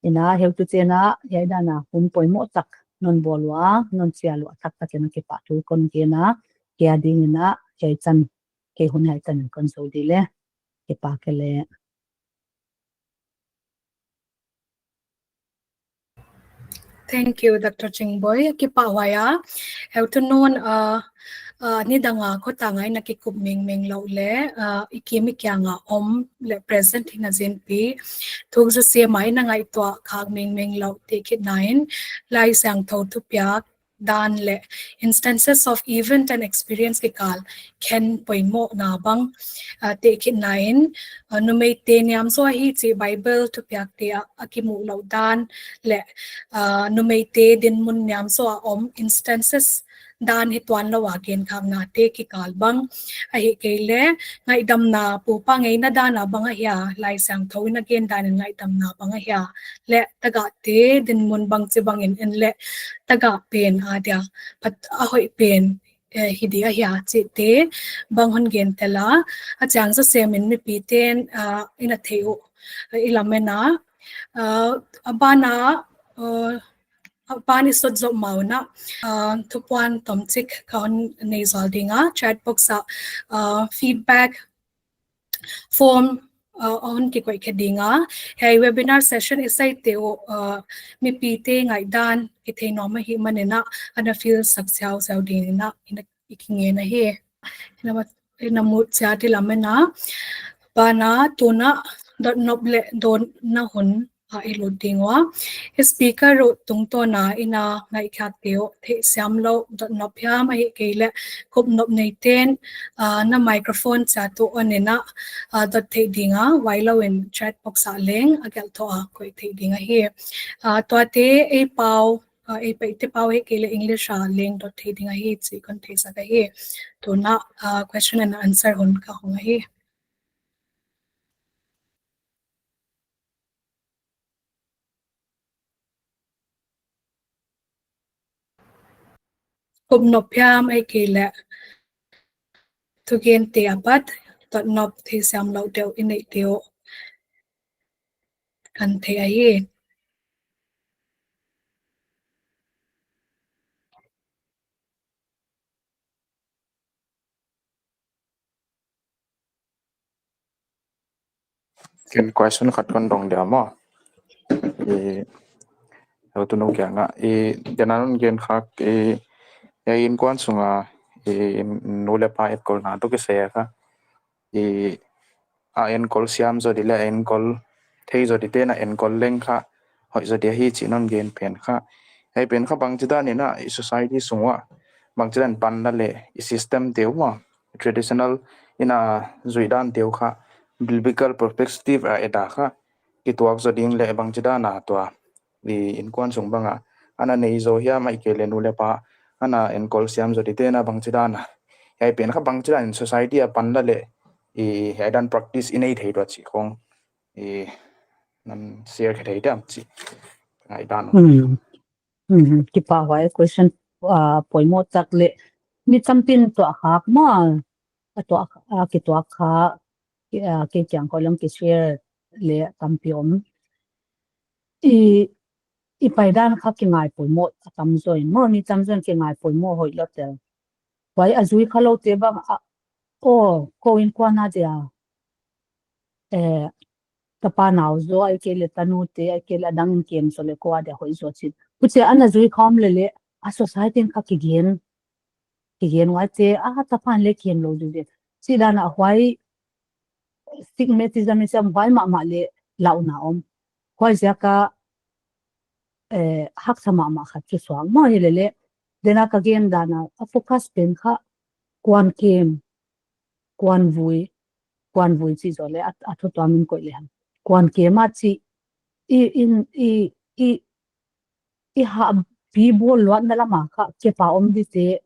In a, heutute'n a, hiai dan a hun poimoh tak non bawl ua, non chial ua, taktak in a kipahthu kon gen a, kei a ding in a, hiai chan, kei hun hiai tan in kon zou di le, kipak e le. Thank you, Doctor Chingboi. Kipahhuai a. Heutu nu'n, uh, uh, nidang a khotang a i na kikup mengmeng lou le, uh, i kim i kiang a om le present hi na zinpi. Thuk zaw sem a i na ngaihtuah khak mengmeng lou tehkhinna in, Laisiangthou thupiak dan le instances of event and experience kikal khen poimohna bang, uh, tehkhinna in, uh, numeite niam zaw ahi chih Bible thupiak te a, a kimuh lou dan le, uh, numeite dinmun niam zaw a om instances dan hi tuanlou a genkhakna te kikal bang, ahihkeileh ngaihdamna pupa ngeina dan a bang ahia, Laisiangthou in a gen dan in ngaihdamna bang ahia, le tagahte dinmun bangchibang in en le tagah pen a dia, phat a hoih pen, eh, hi di ahia chihte bang hon gen tel a, a chiang zaw sem in mipite'n, ah, i na thei uh, eh, i lamen a, ah, a ban a, ah, a ban i sot zoh mau in a, ah, thupuan tomchik ka hon nei zual ding a, chat box a, ah, feedback form, uh, hon kikoih khe ding a. Hiai webinar session i saite uh, uh, mipite ngaihdan i theih nuam ahihman in a, ana fill sak siausiau ding in a, i na, i kingen ahi. I na, i na mut chiat i lamen a. Ban a tun a dotnop le dawnna hun a i lut ding ua. Speaker uh tungtawn a i na ngaihkhiak te uh theihsiam lou dotnop hiam ahihkeileh kupnop neite'n, ah, na microphone chiat uh on in a, ah, dot theih ding a, huailou in chat box a leng a gelh thou a koih theih ding ahi. Ah, tuate ei pau, ah, ei Paite pau ahihkeileh English a leng dot theih ding ahi chih kon theisak ahi. Tun a, ah, question and answer hun ka hong ahi. Kupnop hiam ahihkeileh thugente apat dotnop theihsiam lou deuh i neih te uh kan thei ahi. Ken question khat kon dong dia maw. I, heutu nu kiang a, i, tuni a non gen khak, i, hiai innkuan sung a, i, nu le pa etkolna toh kisai a kha, i, a enkol siam zaw di le, a enkol thei zaw dite'n a enkol leng kha hoih zaw di ahi chih non gen pen kha. Hiai pen kha bangchidan in a, i society sung ua, bangchidan pan la le, i system te uh maw, traditional in a zuih dan te uh kha, biblical perspective a et a kha, kituak zaw ding le bangchidan a tua, i innkuan sung bang a, ana nei zaw hiam ahihkeileh nu le pa, ana enkol siam zaw dite'n a bangchidan a. Hiai pen kha bangchidan in society a pan la le, i hiai dan practice i nei thei dua chih khong, i nan share khe thei diam chih ngaihdan. Hmm. Hmm, kipahhuai question, ah, poimoh tak le. Mi tampi'n tuah khak maw, a tuah, a kituak kha, ki, ah, kei kiang khong leng kishare le tampi om. I, i paidan kha kingai poimoh a tam zaw in maw, mi tam zaw in kingai poimoh hoih lou tel. Huai a zui khalou te bang a, oh, kou innkuan a dia. Eh, tapa nau zaw, ahihkeileh tanu te, ahihkeileh adang in kem zaw leh kou a dia hoih zaw chin. Huchia ana zui khawm leh leh, a society in kha kigen, kigen huaite, a tapa in leh kem lou di di. Chih dan a huai stigmatism i chih huai mahmah leh lauhna om. Huaiziak a, eh, haksa mahmah khat chu suak maw hilele. Dena ka gen dan a, a focus pen kha kuan kem, kuan vui, kuan vui chih zaw leh, a, a thu tuam in koih lehang. Kuan kem a chih, i, in, i, i, i ha pi bawl luatna lam a kha, kepa om di te,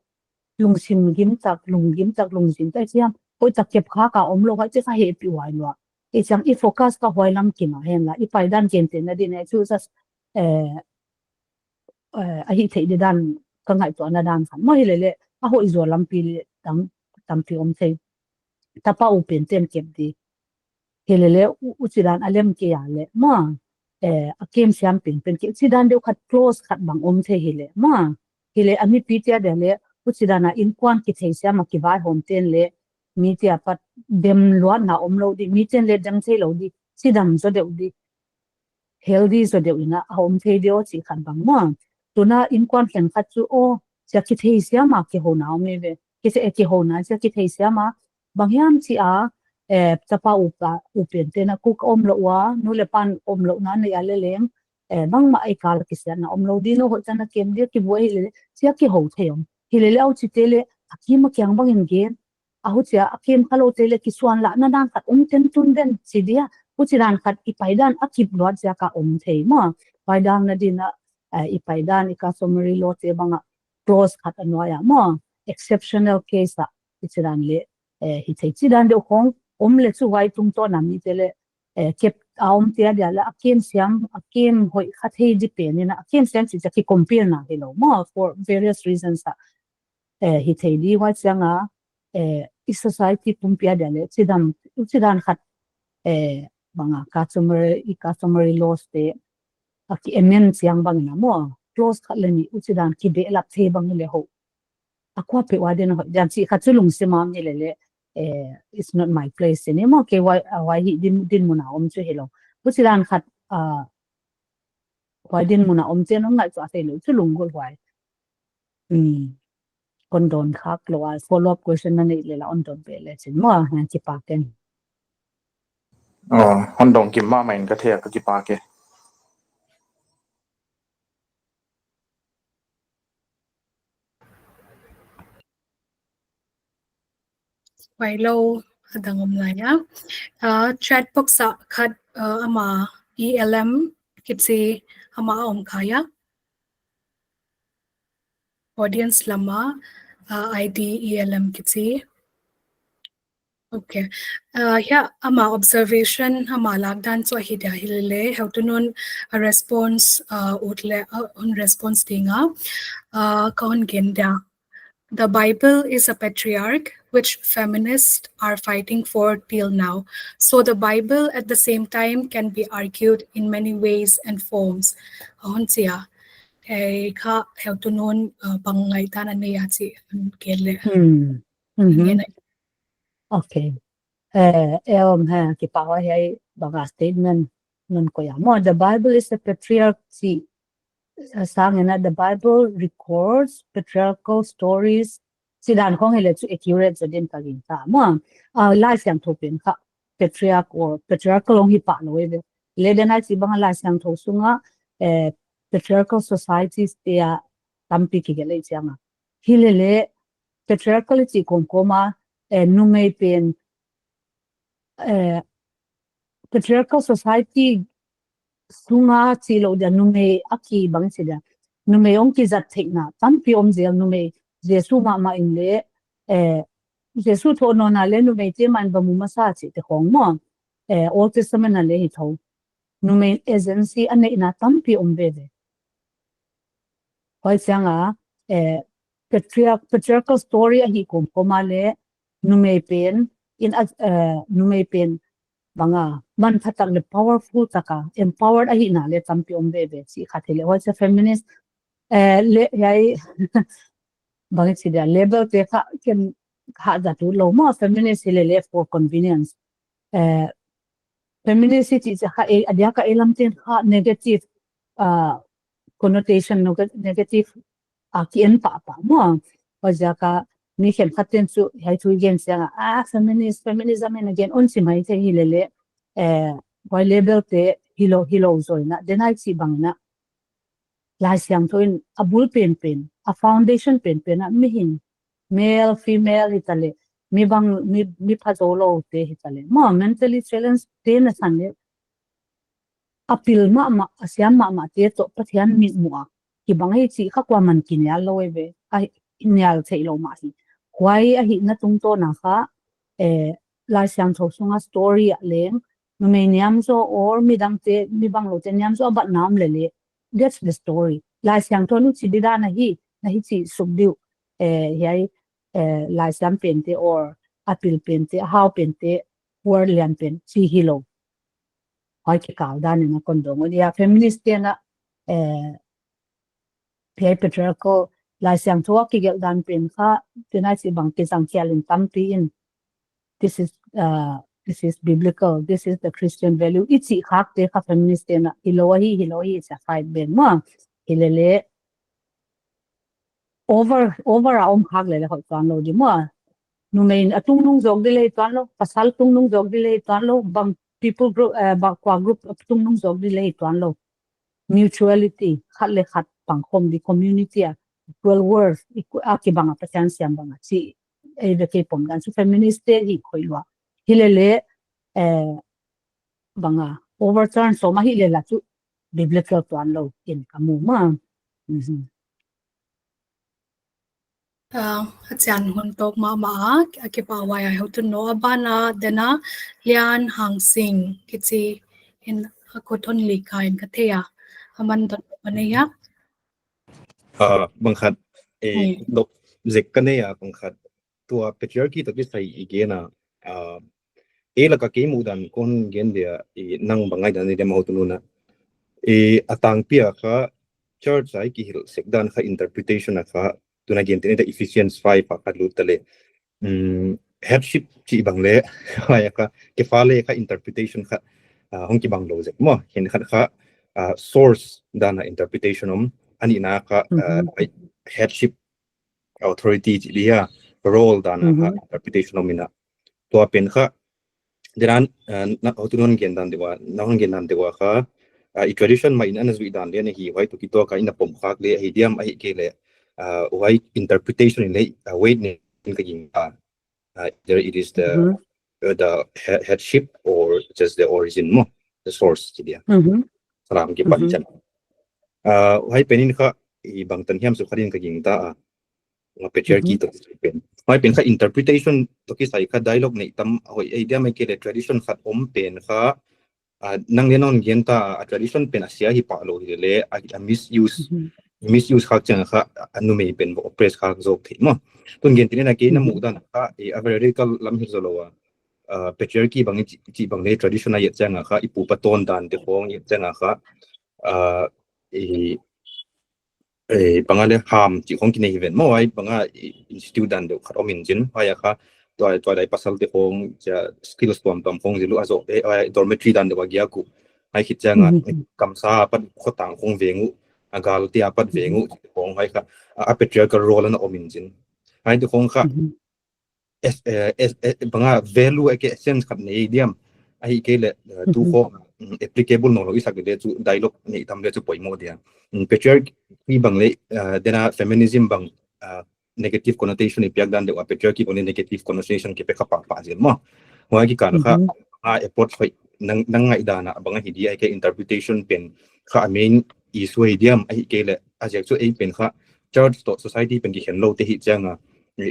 lungsim gim tak, lung gim tak, lungsim tak, chiam, hoih tak kep kha ka om lou, huai chih kha hehpih huai lua. I chang i focus kha huai lam kim a hen la, i paidan gentehna din e chu just, eh, eh, a hih theih di dan ka ngaihtuahna dan khan. Maw hilele, a hoih zaw lampi leh tam, tampi om thei. Tapa u pen ten kep di. Hilele, u, huchi dan a lem kei a leh. Maw, eh, a kem siam pen pen kei. Huchi dan deuh khat close khat bang om thei hileh. Maw, hileh a mipi te a dia leh. Huchi dan a innkuan kithei siam a kivaihawm ten leh. Mi te apat dem luatna om lou di. Mi ten leh dem thei lou di. Chidam zaw deuh di. Healthy zaw deuh in a om thei di aw chih khat bang maw. Tuna innkuan khenkhat chu aw, chia kithei siam a kihouna om e ve. Kithei, eh, kihouna chia kithei siam a. Bang hiam chih a, eh, tapa u pa, u pen ten a kuk om lou ua, nu leh pan om louhna nei a leh leng, eh, bangmah ei kal a kisiatna om lou di, nou hoih tan a kem di, kibuai hilele, chia kihou thei om. Hilele huchi te leh, a kim a kiang bang in gen, a huchia a kem kha lou te leh kisuanlahna dan khat om ten tun den chi dia, huchi dan khat i paidan a kip luat ziak a om thei maw. Paidan na din a, eh, i paidan i customary law te bang a clause khat a nuai a maw. Exceptional case a, i chi dan leh, eh, hithei chi dan deuh khong om leh chu huai tungtawn a mi te leh, eh, kep a om te a dia leh a kem siam, a kem hoih kha thei di pen in a, a kem siam chih chia ki compare na hilou maw, for various reasons a. Eh, hithei di huai chiang a, eh, i society pumpi a dia leh, chidam, chih dan khat, eh, bang a customary, i customary laws te, a ki amend chiang bang in a maw, clause khat leh nih, huchi dan kibehlap thei bang leh hoih. A kua peuh a din hoih diam chih khat chu lungsim a om hilele, eh, it's not my place in e maw, kei huai, a huai hi din, dinmun a om chu hilou. Huchi dan khat, ah, huai dinmun a om chen hong ngaihtuah thei lou chu lunggulh huai. Hmm. Kon dawn khak lou a, follow up question na neih leh la hon dawn beh leh chin maw, ngan kipak e. Oh, hon dong kim mahmah in ka thei a, ka kipak e. Huai lou, adang om lai a. Ah, chat box a khat, ah, ama E L M kichi ama om kha a. Audience lam a, ah, I D E L M kichi. Okay. Ah, hiai ama observation, ama lakdan chu ahi dia hilele, heutu nun a response, ah, ut leh, ah, hon response ding a, ah, ka hon gen dia. The Bible is a patriarch, which feminists are fighting for till now. So the Bible at the same time can be argued in many ways and forms. Hon chi a. Hiai kha heutu nun, uh, bang ngaihdan a nei a chih hon gen leh. Hmm. Mhm. Ngen a. Okay. Eh, eh, um, ha, kipak huai hiai bang a statement non koih a maw. The Bible is a patriarch chih, eh, sang in a, the Bible records patriarchal stories. Chih dan khong hileh chu accurate zaw din ka gingta maw. Ah, Laisiangthou pen kha patriarch or patriarchal hong hi pah lou e ve. Leh denai chih bang a Laisiangthou sung a, eh, patriarchal societies te a tampi kigelh leh chiang a. Hilele patriarchal chih kawmkawm a, eh, numei pen, eh, patriarchal society sung a chih lou dia numei a ki bang chi dia. Numei hong kizat theihna tampi om zel, numei Jesu mahmah in leh, eh, Jesu thoh nawn a leh numei te mah in va mu masa chih te khong maw. Eh, Old Testament a leh hi thou. Numei agency a neihna tampi om veve. Huai chiang a, eh, patriarch-, patriarchal story ahi kawmkawm a leh numei pen in a, eh, numei pen bang a manpha tak leh powerful tak a empowered ahihna leh tampi om veve chih khat hileh. Huai chiang feminist, eh, leh hiai bang chi dia label te kha ken hahzat ut lou maw, feminist hilele for convenience. Eh, feminist i chih kha, a diak a ei lam ten kha negative connotation, negative a ki en pahpah maw. Huaiziak a mi khenkhat ten chu hiai thu i gen chiang a, ah, feminist, feminism in a gen un chi mai thei hi lele, huai label te hilou, hilou zaw in a, den ai chih bang in a, Laisiangthou in a bul penpen, a foundation penpen a mihing, male, female hitaleh, mi bang, mi, mi pha zoulou te hitaleh maw, mentally challenge te na san leh, a pil mahmah, a siam mahmah te toh Pathian mitmuh a kibang hi chih kha kuaman kinial lou eive, a nial theilou mah hi. Huai ahihna tungtawn a kha, Laisiangthou sung a story ah leng numei niam zaw or midangte, mi bangloute niam zaw a bat nam lele, that's the story. Laisiangthou in chi di dan ahi, na hichi suk di uh, hiai Laisiam pente or a pil pente, a hau pente, word lian pen chi hilou. Huai kikal dan in a kon dong uh dia, feminist te'n a hiai patriarchal Laisiangthou a kigelh dan pen kha, tunai chih bang kizang khial in tampi in, this is biblical, this is the Christian value i chih khakte kha feminist te'n a hilou ahi, hilou ahi chia fight ben maw. Hilele over, over a om khak lele hoih tuanlou di maw. Numei in a tungnung zawk di leh tuanlou, pasal tungnung zawk di leh tuanlou, bang people group, bang kua group a tungnung zawk di leh tuanlou. Mutuality, khat leh khat pangkhawm di, community a equal worth, a kibang a Pathian siam bang a chih eive kei pom dan chu feminist te hi khoih lua. Hilele bang a overturn sawm ahi leh la chu biblical tuanlou in ka mu maw. A chian hun tawk mahmah a, a kipahhuai a, houtun no a ban a, den a Lian Hangsing kichi in a khut hon lik kha in ka thei a, aman dot a nei a. Bang khat dot zek ka nei a, bang khat tua patriarchy toh kisai i gen a, ei laka kei muhdan kon gen dia, nang bang ngaihdan nei diam houtun nu na. A tangpi a kha church a i kihilh sek dan kha interpretation a kha, tuna gen teni ta Ephesians five a kha lut ta leh, headship chih bang leh, huai a kha kifale kha interpretation kha hong kibang lou zek maw. Khenkhat kha source dan a interpretation om, a nihna kha headship, authority chih dia, role dan a kha interpretation om in a. Tua pen kha, den a houtun hon gen dan deuh a, na hon gen dan deuh a kha, i tradition mah in ana zuih dan leh na hi, huai toh kituak a ina pom khak leh ahi diam, ahihkeileh huai interpretation in leh weight nei in ka gingta. Either it is the the headship or just the origin maw, the source chih dia. Salam kipan chian. Huai pen in kha i bangtan hiam suk kha din ka gingta a, patriarchy toh kisai pen. Huai pen kha interpretation toh kisai kha dialogue nei tam hoih ei diam, ahihkeileh tradition khat om pen kha, nang leh non gen ta a, tradition pen a sia hi pah lou hilele, a misuse, misuse khak chiang kha a numei pen oppress khak zawk thei maw. Tun gen teni na kei na muhdan kha a very radical lam hi zaw lou a, patriarchy bang chih bang leh tradition a et chiang a kha i pu pa tawn dan te khong et chiang a kha, bang a leh ham chih khong kinei hi ven maw, huai bang a institute dan deuh khat om in chin, huai a kha tua, tua dai pasal te khong chia skills tuamtuam khong zil uh a zoh, dormitory dan deuh a giak uh, huai khit chiang a kamsa apat khotang khong veng uh, a galte apat veng uh chih khong, huai kha a patriarchal role ana om in chin. Huai te khong kha bang a value ahihkeileh essence khat nei diam, ahihkeileh tu khong applicable nawnlou i sak leh chu dialogue nei tam leh chu poimoh dia. Patriarchy bang leh, den a feminism bang negative connotation i piak dan deuh a, patriarchy bang leh negative connotation kipe kha pahpah zel maw. Huai kikal kha a approach hoih, nang ngaihdan a bang ahi dia, ahihkeileh interpretation pen kha a main issue hi diam, ahihkeileh a ziak chu ei pen kha church toh society pen kikhen lou te hi chiang a,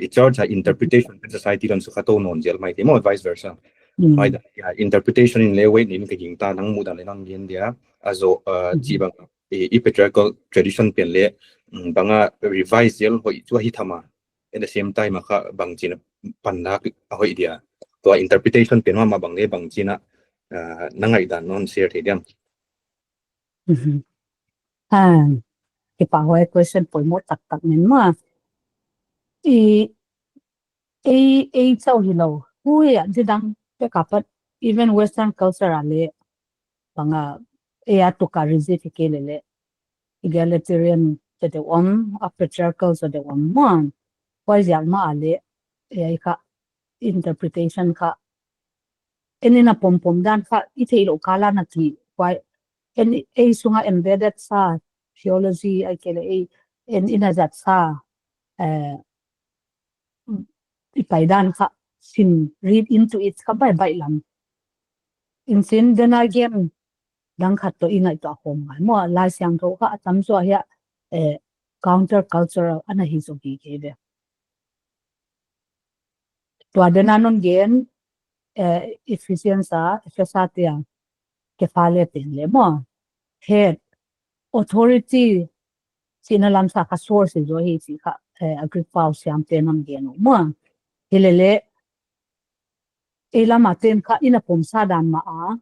church a interpretation pen society dan suk kha tou nawn zel mai thei maw, vice versa. Huai dan interpretation in leh weight nei in ka gingta, nang muhdan leh nang gen dia, a zoh chih bang i patriarchal tradition pen leh bang a revise zel hoih chu ahi tham a, at the same time a kha bangchin a panlak a hoih dia, tua interpretation pen mahmah bang leh bangchin a, na ngaihdan non share thei diam. Kipahhuai, question poimoh taktak men maw. I, ei, ei chauh hilou, hui a di dang pek apat even Western culture a leh bang a, ei a tuk a rigid hi kei leh leh, egalitarian te deuh om, a patriarchal te deuh om maw. Huaiziak mah a leh, ei kha interpretation kha, en in a pompom dan kha i theih louh kal a na ki, huai, en ei sung a embedded sa theology ahihkeileh ei en in a zat sa, eh, i paidan kha sin read into it kha baihbaih lam. Insin, then again, dang khat toh i ngaihtuah khawm ngal maw, Laisiangthou kha a tam zaw hiai, eh, counter cultural ana hi zaw hi kei ve. Tua dan a non gen, eh, Ephesians a, Ephesa te a, Kefale pen leh maw, head, authority, chihna lam sa kha source hi zaw hi chih kha, eh, a Greek pau siam te non gen uh maw. Hi leh leh, ei lam a ten kha in a pom sa dan mah a,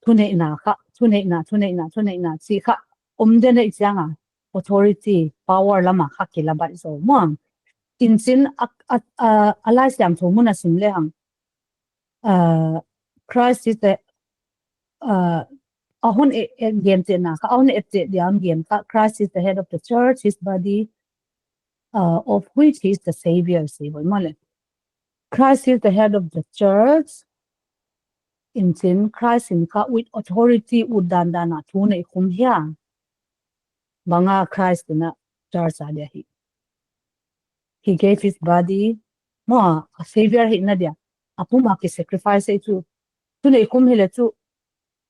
thuneihna kha, thuneihna, thuneihna, thuneihna chih kha om den ei chiang a, authority, power lam a kha kila baih zaw maw. Insin a, a, a, a Laisiangthou mun a sim lehang, uh, Christ is the, uh, a hon e, e, gen te na kha, a hon e te dia gen kha, Christ is the head of the church, his body, uh, of which he is the savior, si boi maw leh. Christ is the head of the church. Insin Christ in kha with authority ut dandan a thu nei khum hia. Bang a Christ in a church a dia hi. He gave his body. Maw, a savior hihna dia. A pum a ki sacrifice ei chu. Thu nei khum hi leh chu.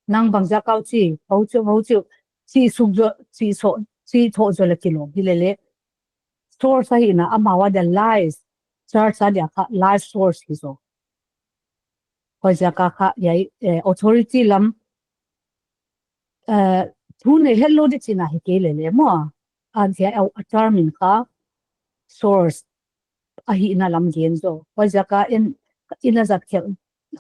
Nang bangziak a chi, hou chu, hou chu. Chi suk zaw, chi so, chi thoh zaw leh kilawm hi leh leh. Source ahihna amau a dia life, church a dia kha life source hi zaw. Huaiziak a kha hiai, eh, authority lam, eh, thu nei hetlou di chihna hi kei leh leh maw. A hiai a, a term in kha source ahihna lam gen zaw. Huaiziak a en, in a zat khelh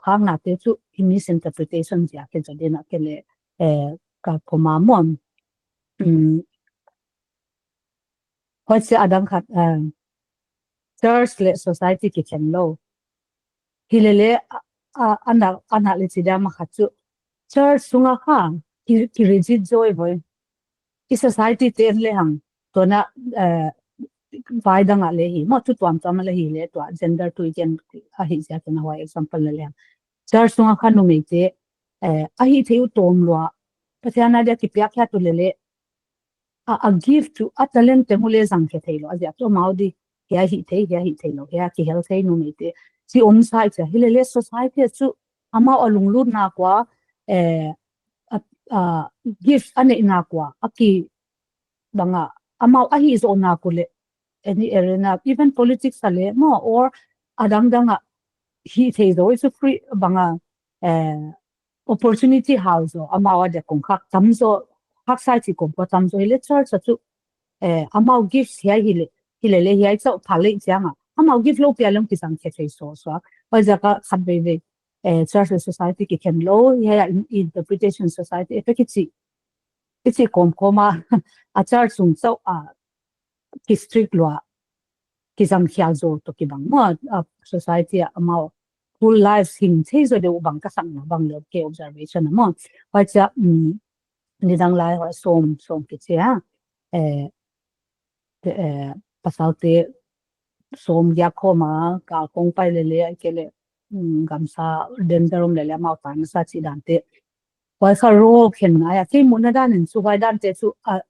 khakna te chu i misinterpretation ziak hi zaw din a kei leh, eh, ka comment maw. Mm. Huaiziak a dang khat, eh, church leh society kikhen lou. Hi leh leh, a, a, a nak, a nak leh chi dia mah khat chu. Church sung a kha, ki, ki rigid zaw ei voi. I society te lehang, tua na, eh, vai dang a leh hi, maw thu tuamtuam a leh hi leh tua, gender tui gen a hi ziak in a huai example na lehang. Church sung a kha numei te, eh, a hihtheih uh tawm lua, Pathian a dia kipiak khia tu leh leh, a, a gift chu a talent teng uh leh zang khe theilou, a ziak chu amau di, hiai hih thei, hiai hih theilou, hiai kihel thei numei te. Chi om sa ei chia, hi leh leh society chu amau a lunglutna ua, eh, a, a, gift a neihna ua, a ki bang a, amau a hih zohna uh leh, any arena, even politics a leh maw, or a dangdang a hih thei zaw ei chu free bang a, eh, opportunity hau zaw, amau a dia kong khak tam zaw, haksa ei chih kong khak tam zaw, hi leh church a chu, eh, amau gift hiai hi leh, hi leh leh hiai chauh pha leh chiang a. Amau gift lou pia leng kizang khe thei sawsawk. Huaiziak a khatveivei, eh, church leh society kikhen lou, hiai a in-, interpretation society, eh, pe kichi, kichi kawmkawm a, a church sung chauh a, ki strict lua, kizang khial zaw toh kibang maw, a society a amau full life hing thei zaw deuh bang ka sakna bang leh kei observation a maw. Huaiziak, mm, nidang lai huai sawm, sawm kichi a, eh, te, eh, pasal te sawmgiat khawm a, kal kong pai leh leh, ahihkeileh, mm, gamsa danger om leh leh amau tai masa chih dan te. Huai kha role khen ngai a, kei muhna dan in chu huai dan te chu, a,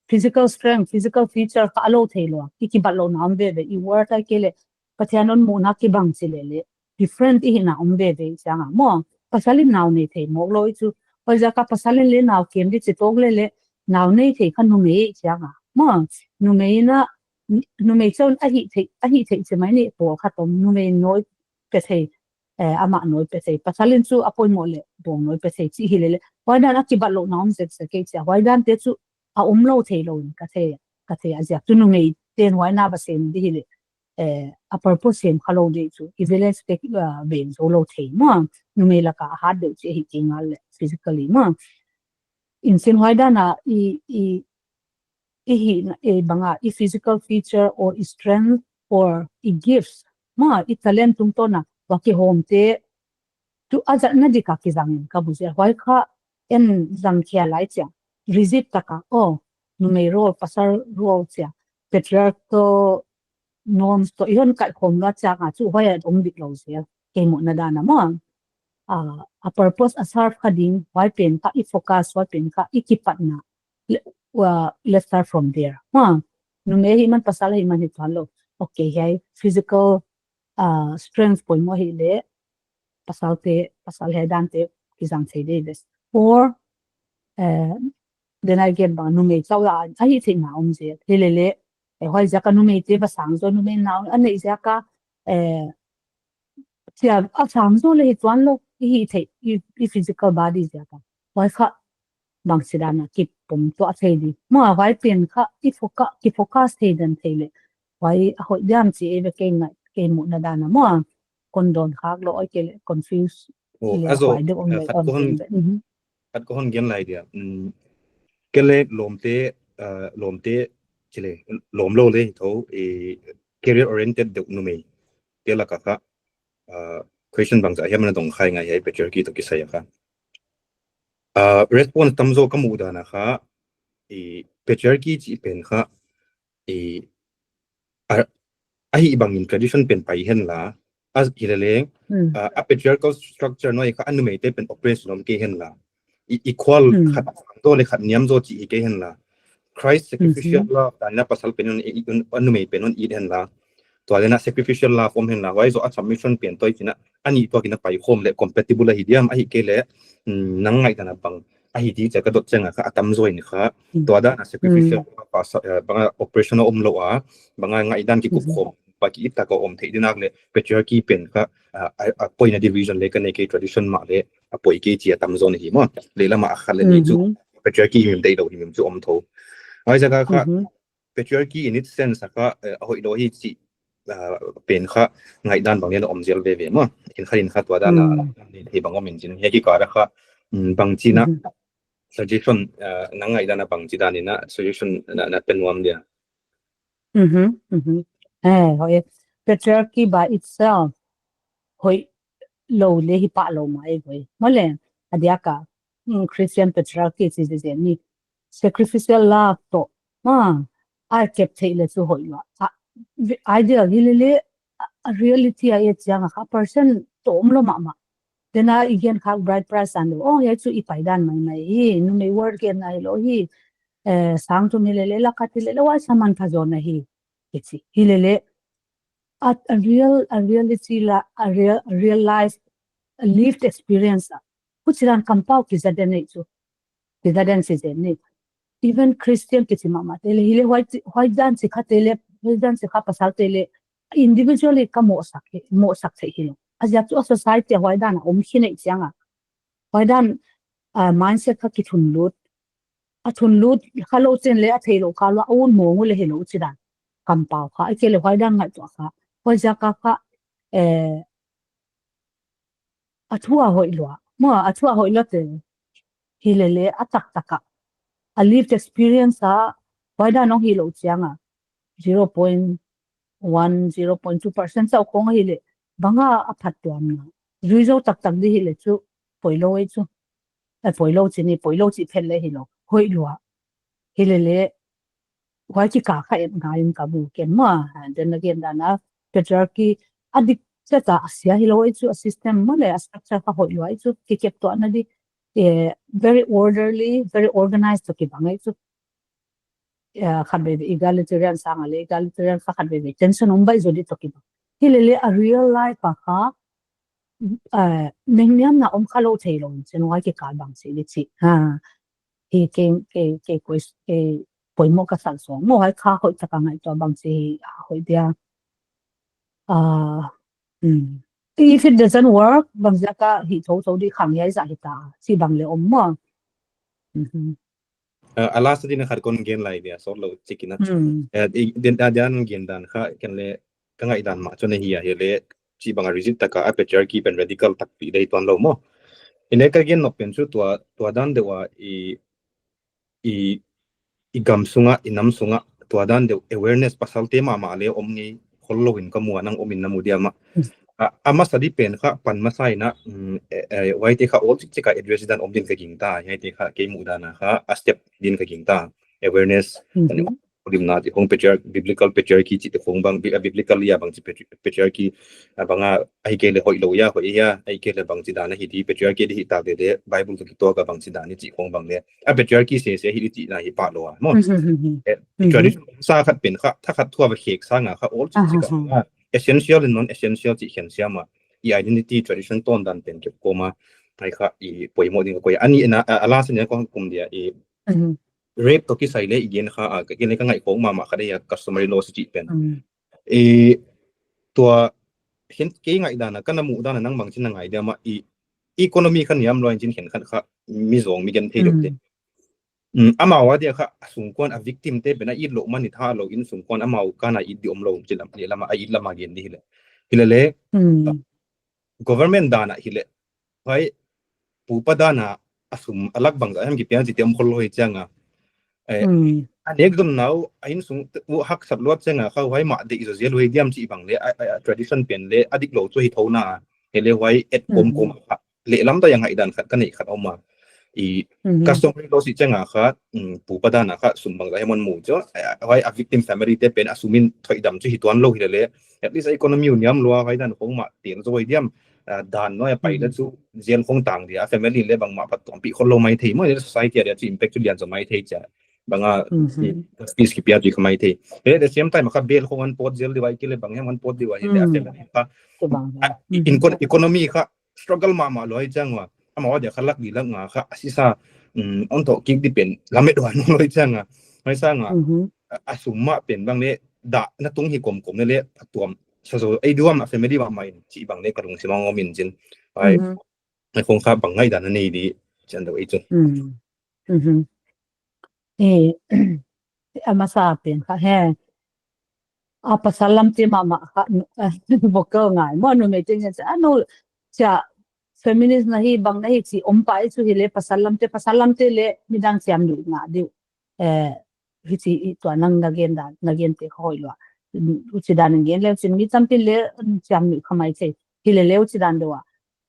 physical strength, physical feature kha a lou theilou a, ki kibatlouhna om veve, i worth ahihkeileh, Pathian hon muhna kibang chih leh leh, different i hihna om veve chiang a maw, pasal in nau nei thei mawk lou ei chu, huaiziak a pasal in leh nau kem di chi tawk leh leh, nau nei thei kha numei chiang a maw, numei na, numei chauh a hih theih, a hih theih chi mai ni, pawlkhat om, numei nawi pe thei, eh, amah nawi pe thei, pasal in chu a poimoh leh bawng nawi pe thei chih hi leh leh, huai dan a kibatlouhna om zek zek ei chia, huai dan te chu a om lou theilou in ka thei, ka thei a ziak chu numei ten huai na va sem di hi leh, eh, a purpose sem kha lou di chu, i village te, ah, veng zou lou thei maw, numei lak a hat deuh chih hi kei ngal leh physically maw. Insin huai dan a i, i, i hihna, eh, bang a, i physical feature or i strength or i gifts maw, i talent tungtawn a va kihawm te, Tu a zatna dik a kizang in ka mu zel. Huai kha en zang khia lai chia. Rigid taka, oh, numei role, pasal role chia. Patriarchal norms toh i hon kaihkhawm lua chiang a chu huai a om dik lou zel. Kei muhna dan a maw. Ah, a purpose a serve kha ding, huai pen kha i focus, huai pen kha i kipatna. Le-, uh, let's start from there. Maw, numei hi man pasal hi man hi tuan lou. Okay, hiai physical, ah, strength poimoh hi le, pasal te, pasal he dan te, kizang thei de ves. Or, eh, then again bang numei chau la, a hi thei na om zel. Hi le le, eh, huai ziak a numei te va sang zaw, numei nau a neih ziak a, eh, chia a sang zaw le hi tuan lou, i hi thei, i, i physical body ziak a. Huai kha, bangchi dan a kipom tuah thei di. Maw huai pen kha, i focus, ki focus thei dan thei le. Huai a hoih diam chi e ve kei ngai, kei muhna dan a maw. Kon dawn khak lou, oi kei le, confuse. Oh, le a zaw, huai deuh om eh, le khat kon kon hon, pen ve. Mhm. Khat kon hon gen lai dia. Mm, kei le lawmte, eh, lawmte, chi le, lawm lou le, tho, eh, career oriented deuh numei. Te lak a kha, ah, question bangzah hiam na dong khai ngai hiai patriarchy toh kisai a kha. Ah, response tam zaw ka muh dan a kha, i patriarchy chih pen kha, i, a, a hih bangin tradition pen pai hen la, a hi le leng, Hmm. ah, a patriarchal structure nuai kha a numeite pen oppress lawm kei hen la. I, equal Hmm. khat zaw le khat niam zaw chih hi kei hen la. Christ sacrificial Hmm. love, dan a pasal pen un, i, i, un, a numei pen un it hen la. Tua le na sacrificial love om hen la. Huai zaw a submission pen toh i chih na, a nih tuak in a pai khawm le compatible a hi diam a hi kei le, mm, nang ngaihdan a bang a hi di chia ka dot chiang a kha a tam zaw in kha. Hmm. Tua dan a sacrificial Hmm. love a sa-, eh, bang a oppression a om lou a, bang a ngaihdan kikup Hmm. khawm, pa ki it tak a om thei di nak le patriarchy pen kha, ah, a, a point a division le ka nei kei tradition mah le, a poi kei chi a tam zaw in hi maw. Lehlam a khat le nih chu, Mhm. patriarchy himhim deih lou himhim chu om tho. Huai ziak a kha, Mhm. patriarchy in its sense a kha, eh, a hoih lou hi chih, ah, pen kha ngaihdan bang le na om zel veve maw. In kha in kha tua dan a, Hmm. hi bang om in chin. Hiai kikal a kha, mm, bangchi na, Mhm. suggestion, ah, nang ngaihdan a bangchi dan in a, suggestion na, na pe nuam dia. Mhm, mhm. Eh, hoih. Patriarchy by itself, hoih lou le hi pah lou mai hoih. Maw le, a diak a, mm, Christian patriarchy chi zen zen ni. Sacrificial love toh, maw, a kep theih le chu hoih lua. A, ideal hi le le, a, a reality a et chiang a kha percent toh om lou mahmah. Then a i gen khak bride price an lou. Oh, hiai chu i pai dan maimai hi. Numei worth gen na hi lou hi. Eh, sang chu mi le le la khat hi le le huai saman pha zaw na hi. Kichi. Hi le le. A, a real, a reality la, a real, a real life, a lived experience a. Huchi dan kampau kiza den nei chu. Kiza den si zen ni. Even Christian kichi mahmah te le, hi le huai, huai dan si kha te le, huai dan si kha pasal te le, individually ka mohsak hi, mohsak theih hi lou. A ziak chu a society a huai dan a om hi nei chiang a. Huai dan, ah, mindset kha kithun lut. A thun lut kha lou chen le a thei lou kha lua, a un mong u le hi lou chi dan. Kampau kha, a kei le huai dan ngaihtuah kha. Huai ziak a kha, eh, a thu a hoih lua. Maw, a thu a hoih lua te. Hi le le, a taktak a. A lived experience a, huai dan hong hi lou chiang a. Zero point one, zero point two percent chauh khong hi le. Bang a a phattuamna. Zui zou taktak di hi le chu, poi lou ei chu. Eh, poi lou chi ni, poi lou chi phen le hi lou. Hoih lua. Hi le le, huai kikal kha et ngai in ka mu ken maw, and then again dan a, patriarchy, a dik chet a a sia hi lou ei chu a system maw le, a structure kha hoih lua ei chu, kikep tuahna di, eh, very orderly, very organized toh kibang ei chu. Eh, khatvei vei egalitarian sang a le, egalitarian kha khatvei vei tension om baih zaw di toh kibang. Hi le le a real life a kha, eh, nengniamna om kha lou thei lou, chin huai kikal bang si di chi. Ha. Hi kei, kei, kei ques-, kei poimoh ka sak sawm. Maw huai kha hoih taka ngaihtuah bang si hi, ah, hoih dia. Ah, mm. If it doesn't work, bang ziak a hi thotho di khang hiai zah hi ta. Chi bang le om maw. Mhm. Eh, a last din khat kon gen lai dia, sawt lou chik in a. Hmm. Eh, i, den, a dan gen dan kha, ken le, ka ngaihdan mah chu na hi a hi le, chi bang a rigid taka a patriarchy pen radical takpi le tuan lou maw. Ine ka gen nop pen chu tua, tua dan deuh a i, i, i gam sunga, i nam sunga, tua dan deuh awareness pasal te mahmah le om ngei khol lou in ka mu a nang om in na mu dia maw. Hmm. A, a masa di pen kha pan masa in a, mm, eh, eh, huaite kha all chik chik a address dan om din ka gingta, huaite kha kei muhdan a kha a step din ka gingta, awareness, Mhm. Limna chih khong patriarch-, biblical patriarchy chih khong bang, bi-, biblical ya bang chi patri-, patriarchy, a bang a, ahihkeileh hoihlou ya, hoih ya, ahihkeileh bangchidan ahi di, patriarchy di hita de de, Bible toh kituak a bangchidan ni chih khong bang le. A patriarchy sese hi di chihna hi pha lou a, maw. Mhm, mhm, mhm. Eh, Mhm. tradition sa khat pen kha, thakhat thu a va khek sang a kha, all chik chik a, Aha, aha. ah, essential and non-essential chih khen siam a. I identity tradition ton dan pen kep kawm a. Huai kha i poimoh ding ka koih. Ani na, a, a last ni a kon kum dia i Mhm. rape toh kisai le i gen kha, a, ka gen le ka ngaihkhong mahmah kha dia customary law si chih pen. Mm. I tua khen kei ngaihdan a, ka na muhdan a nang bangchin na ngai dia maw i economy kha niam lou in chin khen khan kha mi zong mi gen thei deuh te. Mm. Mm, amau a dia kha a sungkuan a victim te pen a it lou man i tha lou in sungkuan amau kana it di om lou chi lam, leh lam a it lam a gen di hileh. Hilele, Mm. government dan a hileh. Huai pu pa dan a a sum a lak bangzah hiam kipia chih te om khol lou hi chiang a. Eh, Mm. a nek zom nau, a insung te, u haksat luat chiang a kha huai mah deih zaw zel uh hi diam chih bang le, a, a, a tradition pen le, a dik lou chu hi thou na, hilele huai et kawm kawm Mm. a kha. Lehlam ta yang ngaihdan khat ka neih khat om a. I Mhm. customary law si chiang a kha, mm, pu pa dan a kha sum bangzah hiam hon mu chu, eh, huai a victim family te pen a sum in thoidam chu hi tuan lou hilele, at least a economy uh niam lou a, huai dan khong mah tel zaw hi diam, ah, dan nuai a pai le Mhm. chu jail khong tang dia, family le bangmah phattuampih khol lou mai thei maw, society a dia chu impact chu lian zaw mai thei chia. Bang a, Mhm. i, peace kipia chu kha mai thei. At the same time kha bail khong hon pawt zel di huai kile bang hiam hon pawt di huai hileh a Mm. family kha, Kibang a, hiam. i, Mhm. inco-, economy kha struggle mahmah lou hi chiang ua. Amau a dia kha lak li lak nga kha a sisa, mm, hon thoh kik di pen lamet huai lou hi chiang a. Huai sang a, Mhm. a, a sum mah pen bang le, dah na tung hi kawm kawm le le, a tuam sa zaw, ei duam a family mah mah in, chih bang le ka lungsim a om in chin. Huai, Mhm. huai khong kha bang ngaihdan a nei di, chian deuh ei chu. Mm. Mhm. Eh, a masa pen kha he. A pasal lam te mahmah kha, nu-, vocal ngai. Maw numei te ngen sa, a nu, chia, feminist na hi, bang na hi, chi om pai chu hileh, pasal lam te, pasal lam te le, midang chiam nuih nga diu. Eh, hichi i tua nang na gen dan, na gen te kha hoih lou a. Mm, huchidan in gen le, chin mi tampi le, mm, chiam nuih kha mai thei. Hilele huchidan deuh a.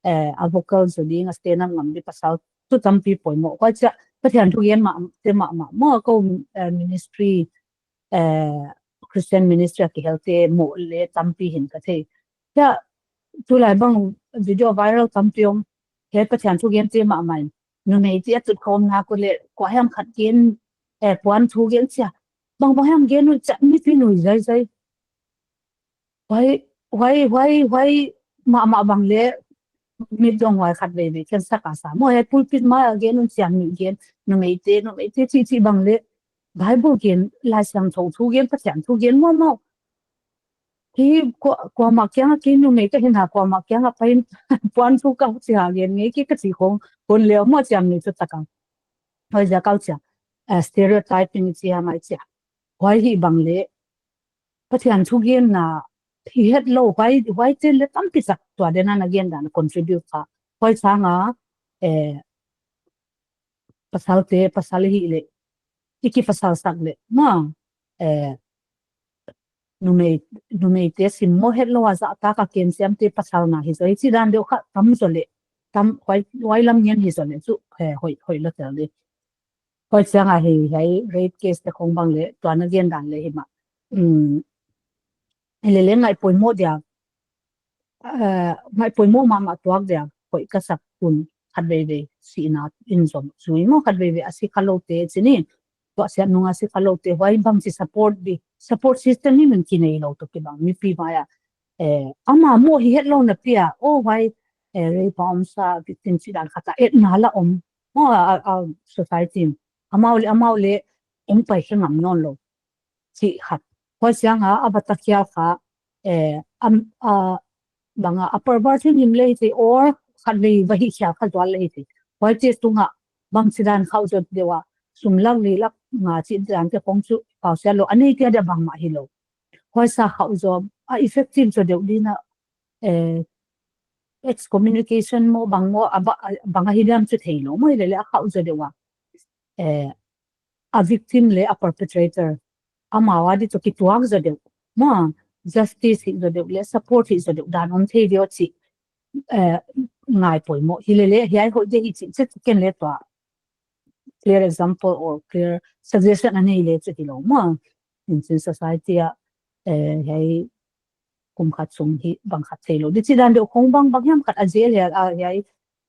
Eh, a vocal zaw ding a stand up ngam di pasal chu tampi poimoh. Huai chia, Pathian thugen mah, te mahmah. Maw kou, eh, ministry, eh, Christian ministry a kihel te moh le tampi hi'n ka thei. Chia, tulai bang video viral tampi om. He Pathian thugen te mahmah in. Numei te a tut khawm na ko le, kua hiam khat gen, eh, puan thu gen chia. Bang bang hiam gen uh chia, mipi nui zaizai. Huai, huai, huai, huai, mahmah bang le, mit dong huai khatveivei, ken sa ka sa. Maw he pulpit mai a gen un chiam nuih gen, numei te, numei te, chih chih bang le, Bible gen, Laisiangthou thu gen, Pathian thu gen, maw maw. Hi, kua, kuamah kiang a kei numei ka hihna, kuamah kiang a pai in, puan thu ka chia gen ngei kei ka chi khong, kon le, maw chiam nuih chu tak a. Huai ziak a chia, eh, stereotyping chia mai chia. Huai hi bang le, Pathian thugenna hi het lou, huai, huai te le tampi sak tua den a na gen dan contribute kha. Huai sang a, eh, pasal te, pasal hi le, i kipasal sak le, maw, eh, numei, numei te simmoh het lou a zahtak a ken siam te pasal na hi zaw, hichidan deuh kha tam zaw le, tam, huai, huai lam ngen hi zaw le, chu, eh, hoih, hoih lou tel di. Huai sang a hi, hiai rape case te khong bang le, tua na gen dan le hi mah. Mm. Hilele ngai poimoh dia, eh, ngai poimoh mahmah tuak dia, hoih ka sak tun khatveivei, sihna in zom zui maw khatveivei, a si kha lou te chi ni, tua siat nung a si kha lou te, huai bangchi support di, support system hi min kinei lou toh kibang, mipi mai a, eh, amah moh hi het lou na pi a, oh huai, eh, rape a om sa, victim chih dan khat a, etna la om, maw a, a, a society in, amau le, amau le, eng pai khe ngam nawn lou. Chih khat. Huai sang a, a va ta khial kha, eh, am, a, bang a, a pervert himhim le hi thei, or khatvei va hih khial kha zual le hi thei. Huai te tung a, bangchidan khauh zaw deuh a, sum lak li lak nga chih dan te khong chu, pau sia lou, a nei te a dia bangmah hi lou. Huai sa khauh zaw, a effective zaw deuh din a, eh, excommunication maw, bang maw, a ba-, a, bang a hi diam chu thei lou, maw hilele a khauh zaw deuh a. Eh, a victim le a perpetrator, amau a di toh kituak zaw deuh. Maw, justice hi zaw deuh leh support hi zaw deuh dan om thei deuh chih, eh, ngai poimoh. Hilele, hiai hoih deuh hi chih, chih ken le tua clear example or clear suggestion a nei le chih hilou maw. In chin society ah, eh, hiai kum khat sung hi bang khat theilou. Di chih dan deuh khong bang, bang hiam khat a zel hial a hiai,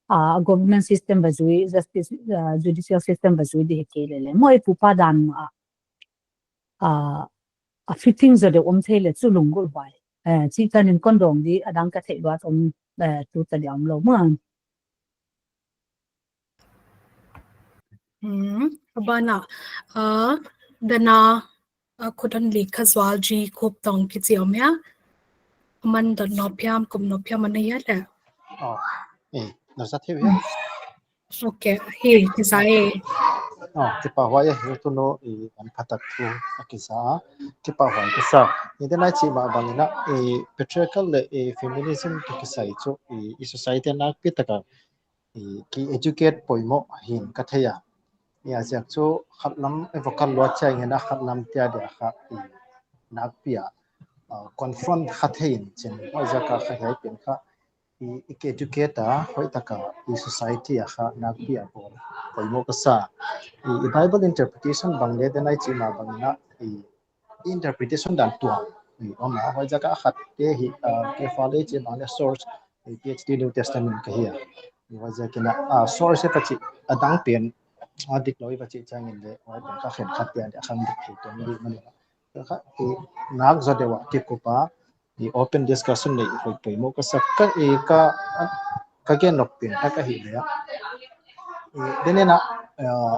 a government system va zui, justice, ah, judicial system va zui di hi kei lele. Maw i pupa dan mah, ah, a fitting zaw deuh om thei le chu lunggulh huai. Eh, chih tan in kon dong di, a dang ka theih luat om, eh, tu ta di omlou maw. Hmm, a ban ah, ah, dana, ah, khut hon lik kha zual ji khup tong kichi om hia. Aman dot nop hiam, kum nop hiam ana hia le. Oh, eh, na sa thei hia. Okay, hi, kisa e. Oh, kipahhuai e, tu no i an phatak thu a kisa. Kipahhuai kisa. I dana chih mah bang in a, i patriarchal le i feminism toh kisai chu i, i society nakpi taka i, ki educate poimoh hi'n ka thei a. I a ziak chu khat lam i va kal luat chiang in a khat lam tia dia kha i nakpi a, ah, confront kha thei in chin. Huai ziak a kha hiai pen kha i, i ki educate a, hoih taka i society a kha nakpi a bawl poimoh ka sa. I, i Bible interpretation bang le dana i chih mah bang in a i interpretation dan tuam i om a, huai ziak a khat te hi, ah, ke fa le chih bang le source, i PhD New Testament ka hi a. I huai ziak in a, ah, source ka chih a dang pen, a diklou i va chih chiang in le, huai pen kha khenkhat te a khang dik thei tuan di mah in a. Kha, i nak zaw deuh a kikup a, i open discussion le i hoih poimoh ka sa ka, i ka, ka gen nop pen tak ahi le a. I, dena, ah,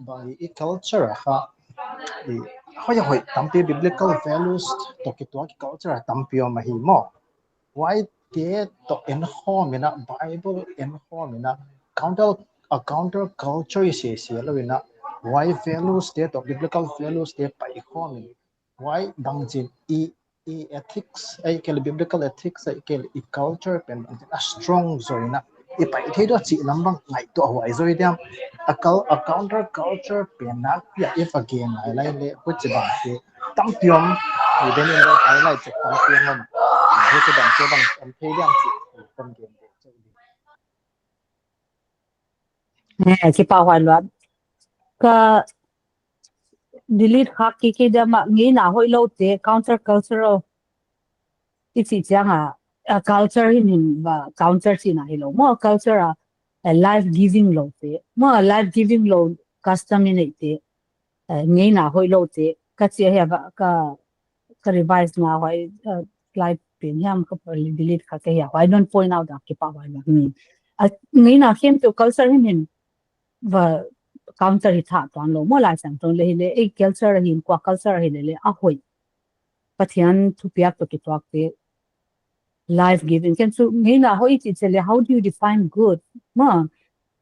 bang i culture a kha, i, hoih hoih tampi biblical values toh kituak i culture a tampi om ahi maw. Huai te toh enkhawm in a, Bible enkhawm in a, counter, a counter culture i se se lou in a, huai values te toh biblical values te paikhawm in, huai bangchin i, i ethics, ahihkeileh biblical ethics, ahihkeileh i culture pen bangchin a strong zaw in a, i pai thei deuh chih lam bang ngaihtuah huai zaw diam. A cul-, a counter culture pen nakpi a i va gen lai lai le, huchibang te tampi om, i dena highlight chih tampi om. Huchibang te bang om thei diam chih kon gen deuh. Eh, kipahhuai luat. Ka delete khak kei kei diam a, ngeina hoihlou te, counter cultural. I chih chiang a, a culture himhim va counter chihna hilou. Maw culture a, a life giving lou te. Maw life giving lou custom i neih te. Eh, ngeina hoihlou te. Ka chih ahi a va, ka, ka revise na huai, eh, slide pen hiam ka delete khak ahi a. Huai non point out a kipahhuai luat. Hmm. A, ngeina khempeuh culture himhim va counter hi thei tuanlou. Maw Laisiangthou le hilele, ei culture ahi, kua culture ahi lele, a hoih. Pathian thupiak toh kituak te, life giving. Ken chu ngeina hoih chih cheleh, how do you define good? Maw,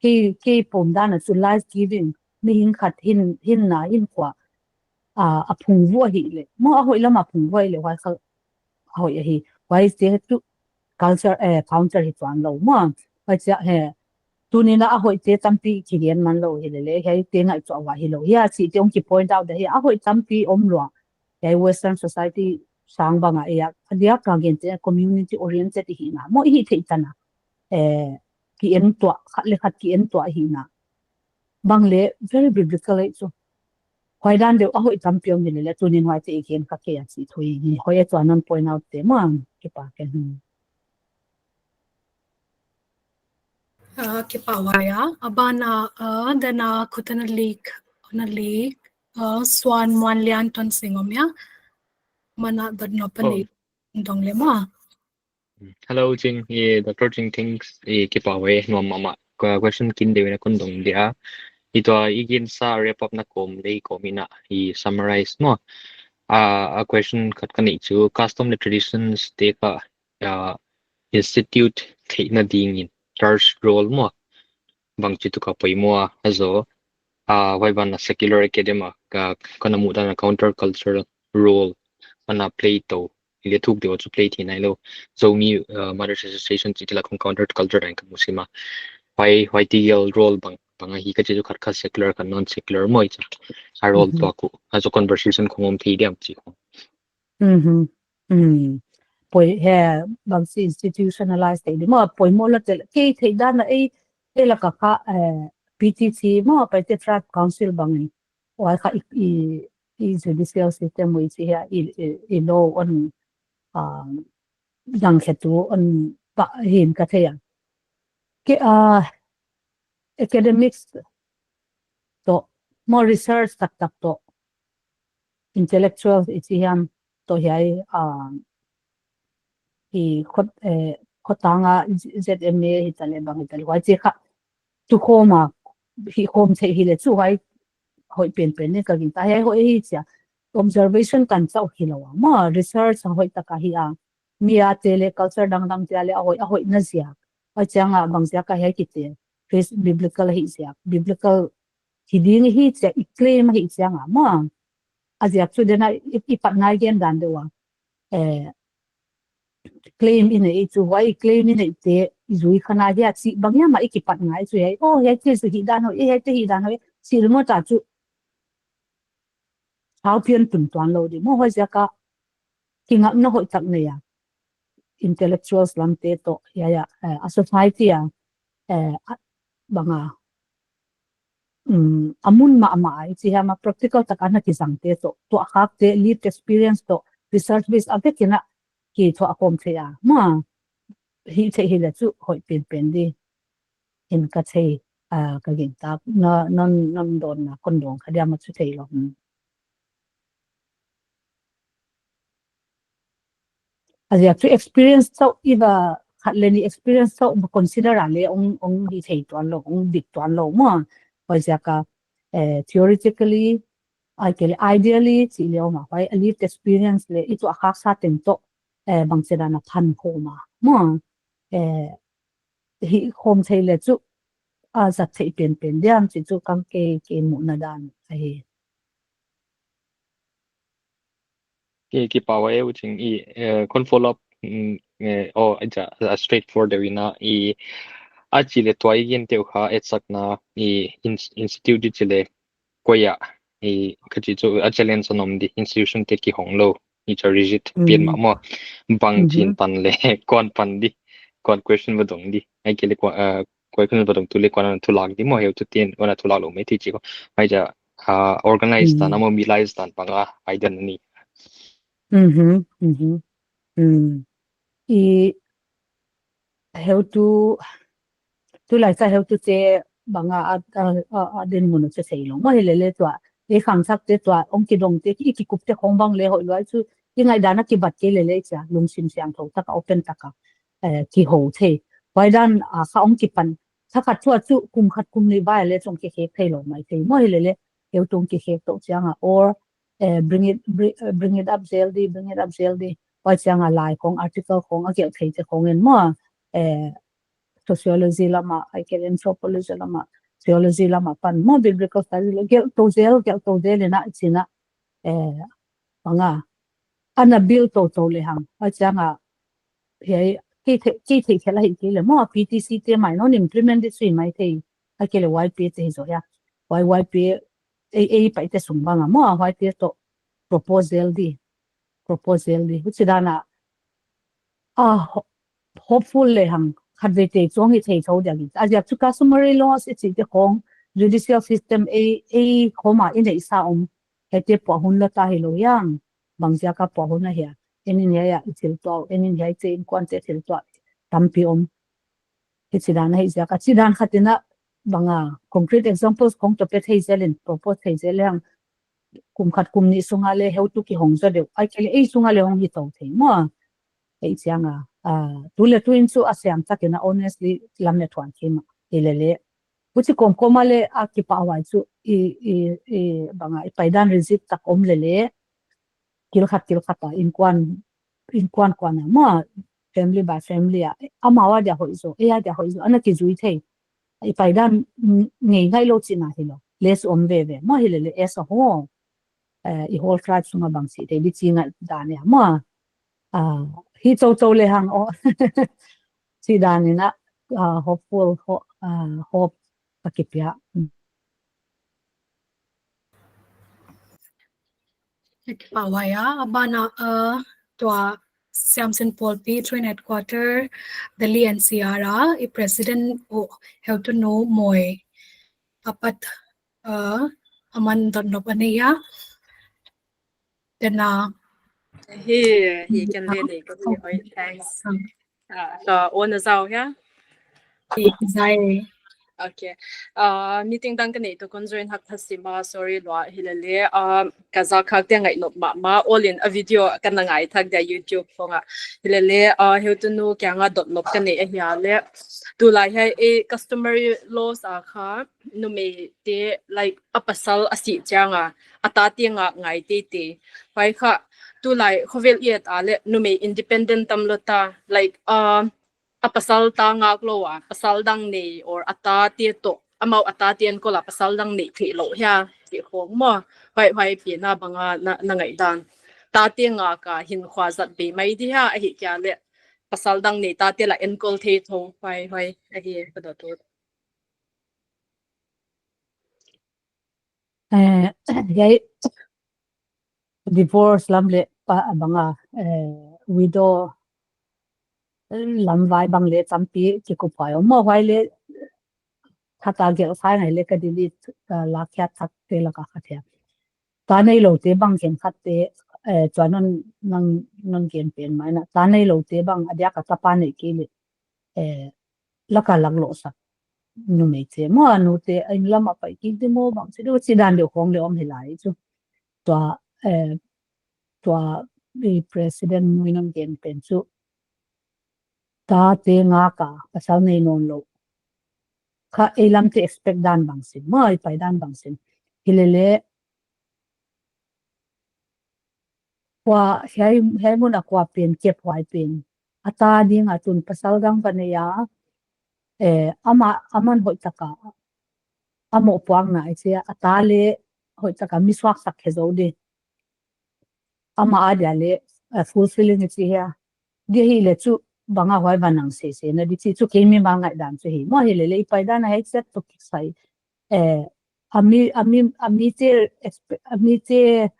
kei, kei pom dan a chu life giving. Mihing khat hin, hinna, hinkhua, a, a phungvuah hileh. Maw a hoih lam a phungvuah hileh, huai kha a hoih ahi. Huai te chu culture, eh, counter hi tuanlou. Maw, huai chia, he, tuni'n a hoih te tampi kigen man lou hilele, hiai te ngaihtuah uah hilou. Hiai chih te hong ki point out ahi, a hoih tampi om lua. Hiai Western society sang bang a, eh, a diak a gen te community oriented hihna. Maw i hih theih tan a. Eh, ki en tuah, khat le khat ki en tuah hihna. Bang le, very biblical ahi chu. Huai dan deuh a hoih tampi om hilele, tuni'n huai te i gen kha kei a chih thu hi. Hoih e, tua non point out te maw, kipak e. Hmm. Ah, kipahhuai a, a ban ah, ah, dana khut ana lik, ana lik, ah, Suan Muanlian Tonsing om hia. Aman a dot nop a lik, dong le maw. Hello, Ching. Eh, Doctor Ching, thanks. Eh, kipahhuai, nuam mahmah. Ka question kin deuh in a kon dong dia. I tua i ginsa wrap up na kawm leh kawm in a i summarize maw. Ah, a question khat ka neih chu, custom le traditions te kha, ah, institute theihna dingin church role maw, bangchi tuka poimoh a zaw. Ah, huai ban ah secular academy ah ka, ka na muh dan a counter cultural role ana play tou. Hileh thuk deuh chu play thei nailou. Zomi, ah, Mothers Association chih te lak khong counter culture dan ka mu sim a. Huai, huai te gel role bang, bang ahi ka chih chu khat kha secular kha non secular maw i chia. A role tuak uh. A zaw conversation khong om thei diam chih khong. Mhm. Mm. Poi he bangsi institutionalize thei di maw, poimoh lua tel, kei theih dan a ei, ei lak a kha, eh, P T C maw, Paite Tribe Council bangin. Huai kha i, i, i judicial system uh i chi hia, i, i, i law hon, ah, dang khetu hon pah hi'n ka thei a. Kei, ah, academics toh, maw research taktak toh, intellectual i chi hiam toh hiai, ah, i khot, eh, khotang a Z M A hi ta leh bang hi ta leh, huai chi kha, tukhawm a, hihkhawm thei hi leh chu huai hoih penpen in ka gingta, hiai hoih hi chia. Observation kan chauh hilou a, maw research a hoihtak ahi a. Mi a te leh culture dangdang te a leh a hoih, a hoihna ziak. Huai chiang a bang ziak a hiai kite. Chris biblical hi ziak. Biblical hi ding hi chia, i claim hi chiang a, maw. A ziak chu den a i, i pat ngai gen dan deuh a. Eh, claim i neih chu, huai claim i neih te, i zui kha na hia chih bang hiam a i kipat ngai chu hiai. Oh, hiai te chu hi dan hoih, hiai te hi dan hoih. Chih ringawt a chu, thau pian tun tuan lou di. Maw huai ziak a, kingakna hoihtak nei a. Intellectuals lam te toh, hiai a, eh, a society a, eh, a, bang a, um, a mun mahmah a, i chi hiam a practical tak a na kizang te toh, tuahkhak te, lived experience toh, research base a vek in a kithuah khawm thei a. Maw, hih theih hi leh chu hoih penpen di. Hi'n ka thei, ah, ka gingta, na, non, non dawnna kon dawng kha diam a chu theilou. Hmm. A ziak chu experience chauh i va khat leh nih experience chauh va consider a leh hong, hong hi thei tuan lou, hong dik tuan lou maw. Huai ziak a, eh, theoretically, ahihkeileh ideally, chih leh om a, huai a lived experience leh i tuahkhak sa teng toh, eh, bangchidan a phan khawm a, maw, eh, hihkhawm thei leh chu, a zat theih penpen diam chih chu kei, kei, kei muhna dan ahi. Ki, kipak e U Ching i, eh, kon follow up, mm, eh, oh, a, a straightforward deuh in a, i, a chih leh tua i gen teuh kha etsakna, i, ins-, institute i chih leh koi a, i, ka chih chu a challenge a om di, institution te kihong lou, i chu rigid Mm. pian mahmah, bang Mhm. chin pan leh, kuan pan di, kuan question va dong di, ahihkeileh kuan, eh, kuan question va dong tu leh kuan a thu lak di maw, heutu te'n, kuan a thu lak lou mai thei chih kha, mai cha, ah, organize dan, Mm. a mobilize dan bang a, ai dan ni. Mhm, mhm. Mm. I heutu, tulai sa heutu te bang a, a, a, a, a dinmun uh chu theilou. Maw hilele tua, i khangsak te tua, hong kidong te, i kikup te khong bang leh hoih lua chu, i ngaihdan a kibat kei lele chia, lungsim siangthou tak a, open tak a, eh, kihou thei. Huai dan a kha hong kipan, thakhat thu a chu kum khat kum nih vai leh chu hong kikhek theilou mai thei. Maw hilele, heutu hong kikhek tou chiang a, or, eh, bring it, bring, eh, bring it up zel di, bring it up zel di. Huai chiang a lai khong, article khong, a gelh thei te khong in maw, eh, sociology lam a, ahihkeileh anthropology lam a, theology lam a pan maw, biblical study lam a, gelh tou zel, gelh tou zel in a, chin a, eh, bang a, ana build tou tou lehang, huai chiang a, hiai, kei thei, kei theih khelh ahihkeileh maw, P T C te mai non implement di chu hi mai thei, ahihkeileh Y P A te hi zaw hia, huai Y P A, ei, ei Paite sung bang a maw, huaite toh propose zel di, propose zel di. Huchidan a, a, ho-, hopeful lehang, khatvei te chu hong hi thei thou dia hi. A ziak chu customary laws i chih te khong, judicial system ei, ei khawm a i neihsa om, hiaite puah hun lua ta hilou hiam, bang ziak a puah hun ahia, en in hiai a i thil tuah, en in hiai te inkuan te thil tuah, tampi om. Hichidan ahi ziak a, chidan khat in a bang a, concrete examples khong toh pe thei zel in, propose thei zel lehang, kum khat kum nih sung a leh heutu kihong zaw deuh, ahihkeileh ei sung a leh hong hi tou thei maw. Ei chiang a, ah, tu leh tu in chu a siam tak in a honestly lam leh thuan kei mah. Hilele, huchi kawmkawm a leh a kipahhuai chu i, i, i bang a, i paidan rigid tak om lele, kil khat, kil khat a, inkuan, inkuan kuan a maw, family by family a, amau a dia hoih zaw, ei a dia hoih zaw, ana kizui thei. I paidan, mm, ngei ngaih lou chihna hilou. Less om veve. Maw hilele as a whole. Eh, i whole tribe sung a bang chih thei di chih ngaihdan e maw. Ah, hi tou tou lehang aw. Chih dan in a, ah, hopeful, ho-, ah, hope a kipia. Mm. Kipahhuai a, a ban ah, uh, tua Siamsin Pawlpi Joint Headquarter, Delhi N C R a, i President uh, Heutunu Moi. Apat, uh, aman dotnop a nei a. Tena. Hi, hi, ken le nei ka hi, oi, thanks. Um. Ah, ka on a zau hia? Hi, zai. Okay. Ah, meeting dang ka nei tou kon join hak tha sim a, sorry lua, hilele, ah, ka zak khak te ngaihnop mahmah, all in a video ka na ngai thak dia YouTube khong ah. Hilele, ah, Heutunu kiang a dotnop ka nei ahia le. Tulai hiai, eh, customary laws a kha, numeite, like, a pasal a sih chiang a, a tate ngak ngai teitei. Huai kha, tulai khovel i et a le, numei independent tam lou ta, like, uh, a pasal ta ngak lou a, pasal dang nei, or a tate toh, amau a tate enkol a pasal dang nei theih lou hia, chih khong maw. Huai, huai pen a bang a na, na ngaihdan. Tate ngak a hinkhua zat bei mai di hia, ahihkeileh pasal dang nei tate la enkol thei thou, huai, huai, ahi, ka dot ut. Eh, hiai divorce lam leh pa bang a, eh, widow lam vai bang leh tampi kikup huai om maw, huai leh khat a gelh khai ngai leh ka delete, eh, lakkhiat thak te lak a khat hia. Ta neiloute bang khenkhat te, eh, tua non, non, non gen pen mai na. Ta neiloute bang a diak a tapa nei kei leh, eh, lak a lak lousak numeite maw, a nute a inn lam a pai kik di maw bang, chi di, chi dan deuh khong leh om hi lai chu. Tua, eh, tua, eh, President Moi non gen pen chu. Tate ngak a, pasal nei nawn lou. Kha ei lamte expect dan bang sin, maw, i pai dan bang sin. Hilele, kua, hiai, hiai mun a kua pen, kep huai pen. A ta ding a tun pasal dang va nei a, eh, ama, aman hoihtak a, a mohpuakna i chi a, a ta leh hoihtak a mi suaksak khe zou di. Ama a dia leh, eh, fulfilling i chi hia. Di hileh chu bang a huai va nang sese na di chi chu kei mimal ngaihdan chu hi. Maw hilele i pai dan a hiai chet toh kisai. Eh, a mi, a mi, a mite expe-, a mite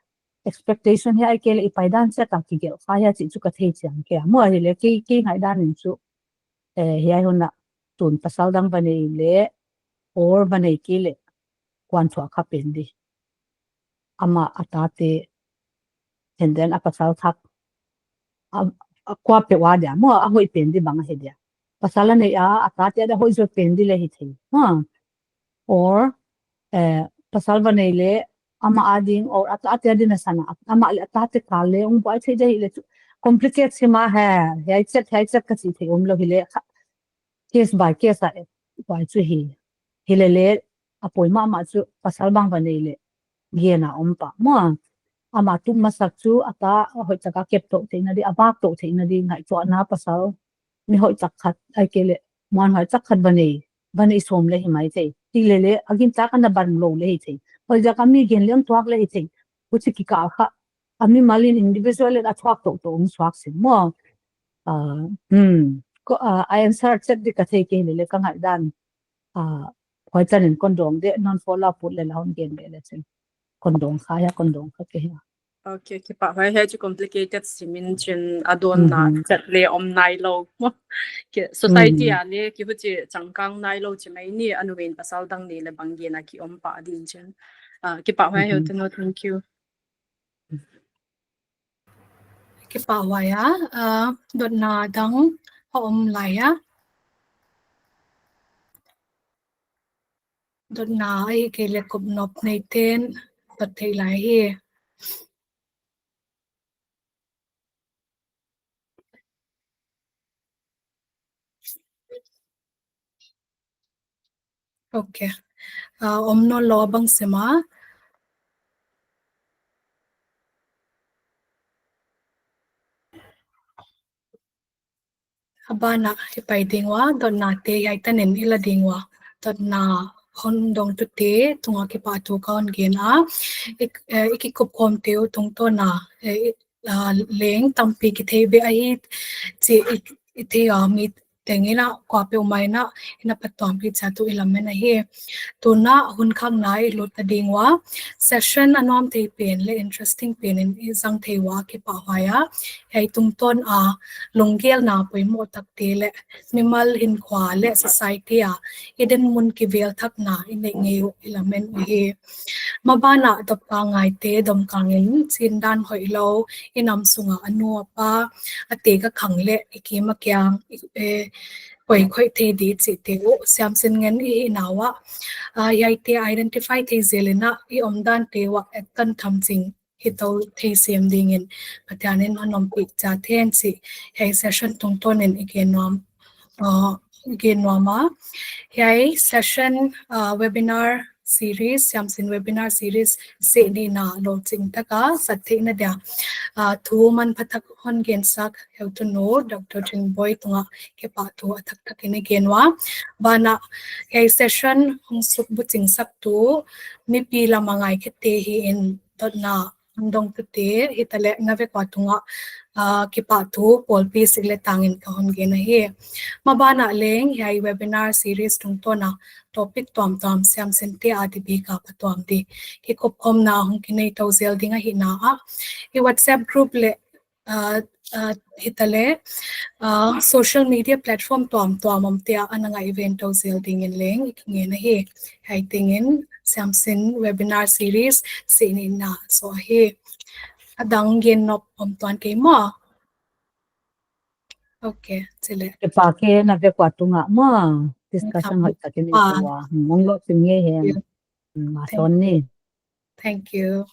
expectation hia ahihkeileh i pai dan chet a kigelh kha hia chih chu ka thei chiang kei a. Maw hileh kei, kei ngaihdan in chu, eh, hiai hun a tun pasal dang va nei leh, or va nei kei leh, kuan thuak kha pen di. Ama a tate, and then a pasal thak, a, a kua peuh a dia, maw a hoih pen di bang ahi dia. Pasal a nei a, a tate a dia hoih zaw pen di leh hi thei. Maw. Or, eh, pasal va nei leh, ama a ding, or a tate a ding a san a, ama leh a tate kal leh, ong buai thei di hileh chu, complicate sim a hi, hiai chet, hiai chet ka chi thei om lou hileh, kha, case by case a, buai chu hi. Hilele, a poimoh mahmah chu, pasal bang va nei leh, gen a om pah. Maw, ama tup masak chu, a ta, hoihtak a kep tou theihna di, a vak tou theihna di, ngaihtuahna pasal, mi hoihtak khat, ahihkeileh, muanhuai tak khat va nei, va nei sawm leh hi mai thei. Hilele, a gintak a na ban lou leh hi thei. Hoihtak a mi gen leng tuak leh hi thei. Huchi kikal kha, a mimal in individual in a thuak toutou hong suak sin maw. Ah, hmm. Ko, ah, a answer chet di ka thei kei lele ka ngaihdan. Ah, huai tan in kon dong di, non follow up ut leh la hon gen be leh chin. Kon dong kha hia, kon dong kha kei hia. Okay, kipahhuai, hiai chu complicated sim in chin a dawnna chet leh om nai lou. Ke, society a leh kihuchi changkang nai lou chi mai ni, a numei in pasal dang nei leh bang gen a ki om pah ding chin. Ah, kipahhuai Heutunu, thank you. Kipahhuai a, ah, dotna dang a om lai a. Dotna ahihkeileh kup nop neiten dot theih lai hi. Okay. Ah, om nawn lou a bang sim a. A ban ah i pai ding ua, dotnate hiai tan in i la ding ua. Dotna hon dongtute tung a kipahthu ka hon gen a. I, eh, i kikup khawmte uh tungtawn a, eh, i, ah, leng tampi kithei beh ahi chih i, i thei a, mi teng in a kuapeuhmah in a i na phatuampih chiat uh i lamen ahi. Tun a hun khakna i lut ta ding ua, session a nuam thei pen leh interesting pen in i zang thei ua kipahhuai a, hiai tungtawn a lunggel na poimoh takte leh mimal hinkhua leh society a i dinmun kivel thakna i neih ngei uh i lamen uhi. Maban ah dopkang ngaite domkang in, chindan hoihlou, i nam sung a a nu a pa, a tek a khang leh i kim a kiang, i, eh, poikhoih thei di chihte uh siamsin ngen i hihna uah, ah, hiaite identify thei zel in a i omdante uah etton thamching hi tou thei sem ding in Pathian in hon ompih chiat hen chih hiai session tungtawn in i gen nuam, ah, i gen nuam a. Hiai session, ah, webinar series, siamsin webinar series seh nihna louching tak a zat theihna dia, ah, thu manpha tak hon gensak heutunu Doctor Tringboi tung a kipahthu a thakthak in i gen ua. Ban ah hiai session hong suk buchingsaktu mipi lam a ngaikhiate hi in dotna hon dongtute hitaleh na vek ua tung a, ah, kipahthu pawlpi sik leh tang in ka hon gen ahi. Maban ah leng hiai webinar series tungtawn a topic tuamtuam siamsinte a di bik a phatuam di kikhopkhawmna hong kinei tou zel ding ahihna ah, i WhatsApp group leh, ah, ah, hitaleh, ah, social media platform tuamtuam omte ah ana ngaihven tou zel ding in leng i kingen ahi. Hiai teng in siamsin webinar series seh nihna sawt ahi. A dang gen nop om tuan kei maw? Ok, chi leh. Kipak e, na vek ua tung a maw, discussion hoihtak in i, ah, tou a. Mong lo sim ngei hen. Yeah. Mm, ma son ni. Thank you.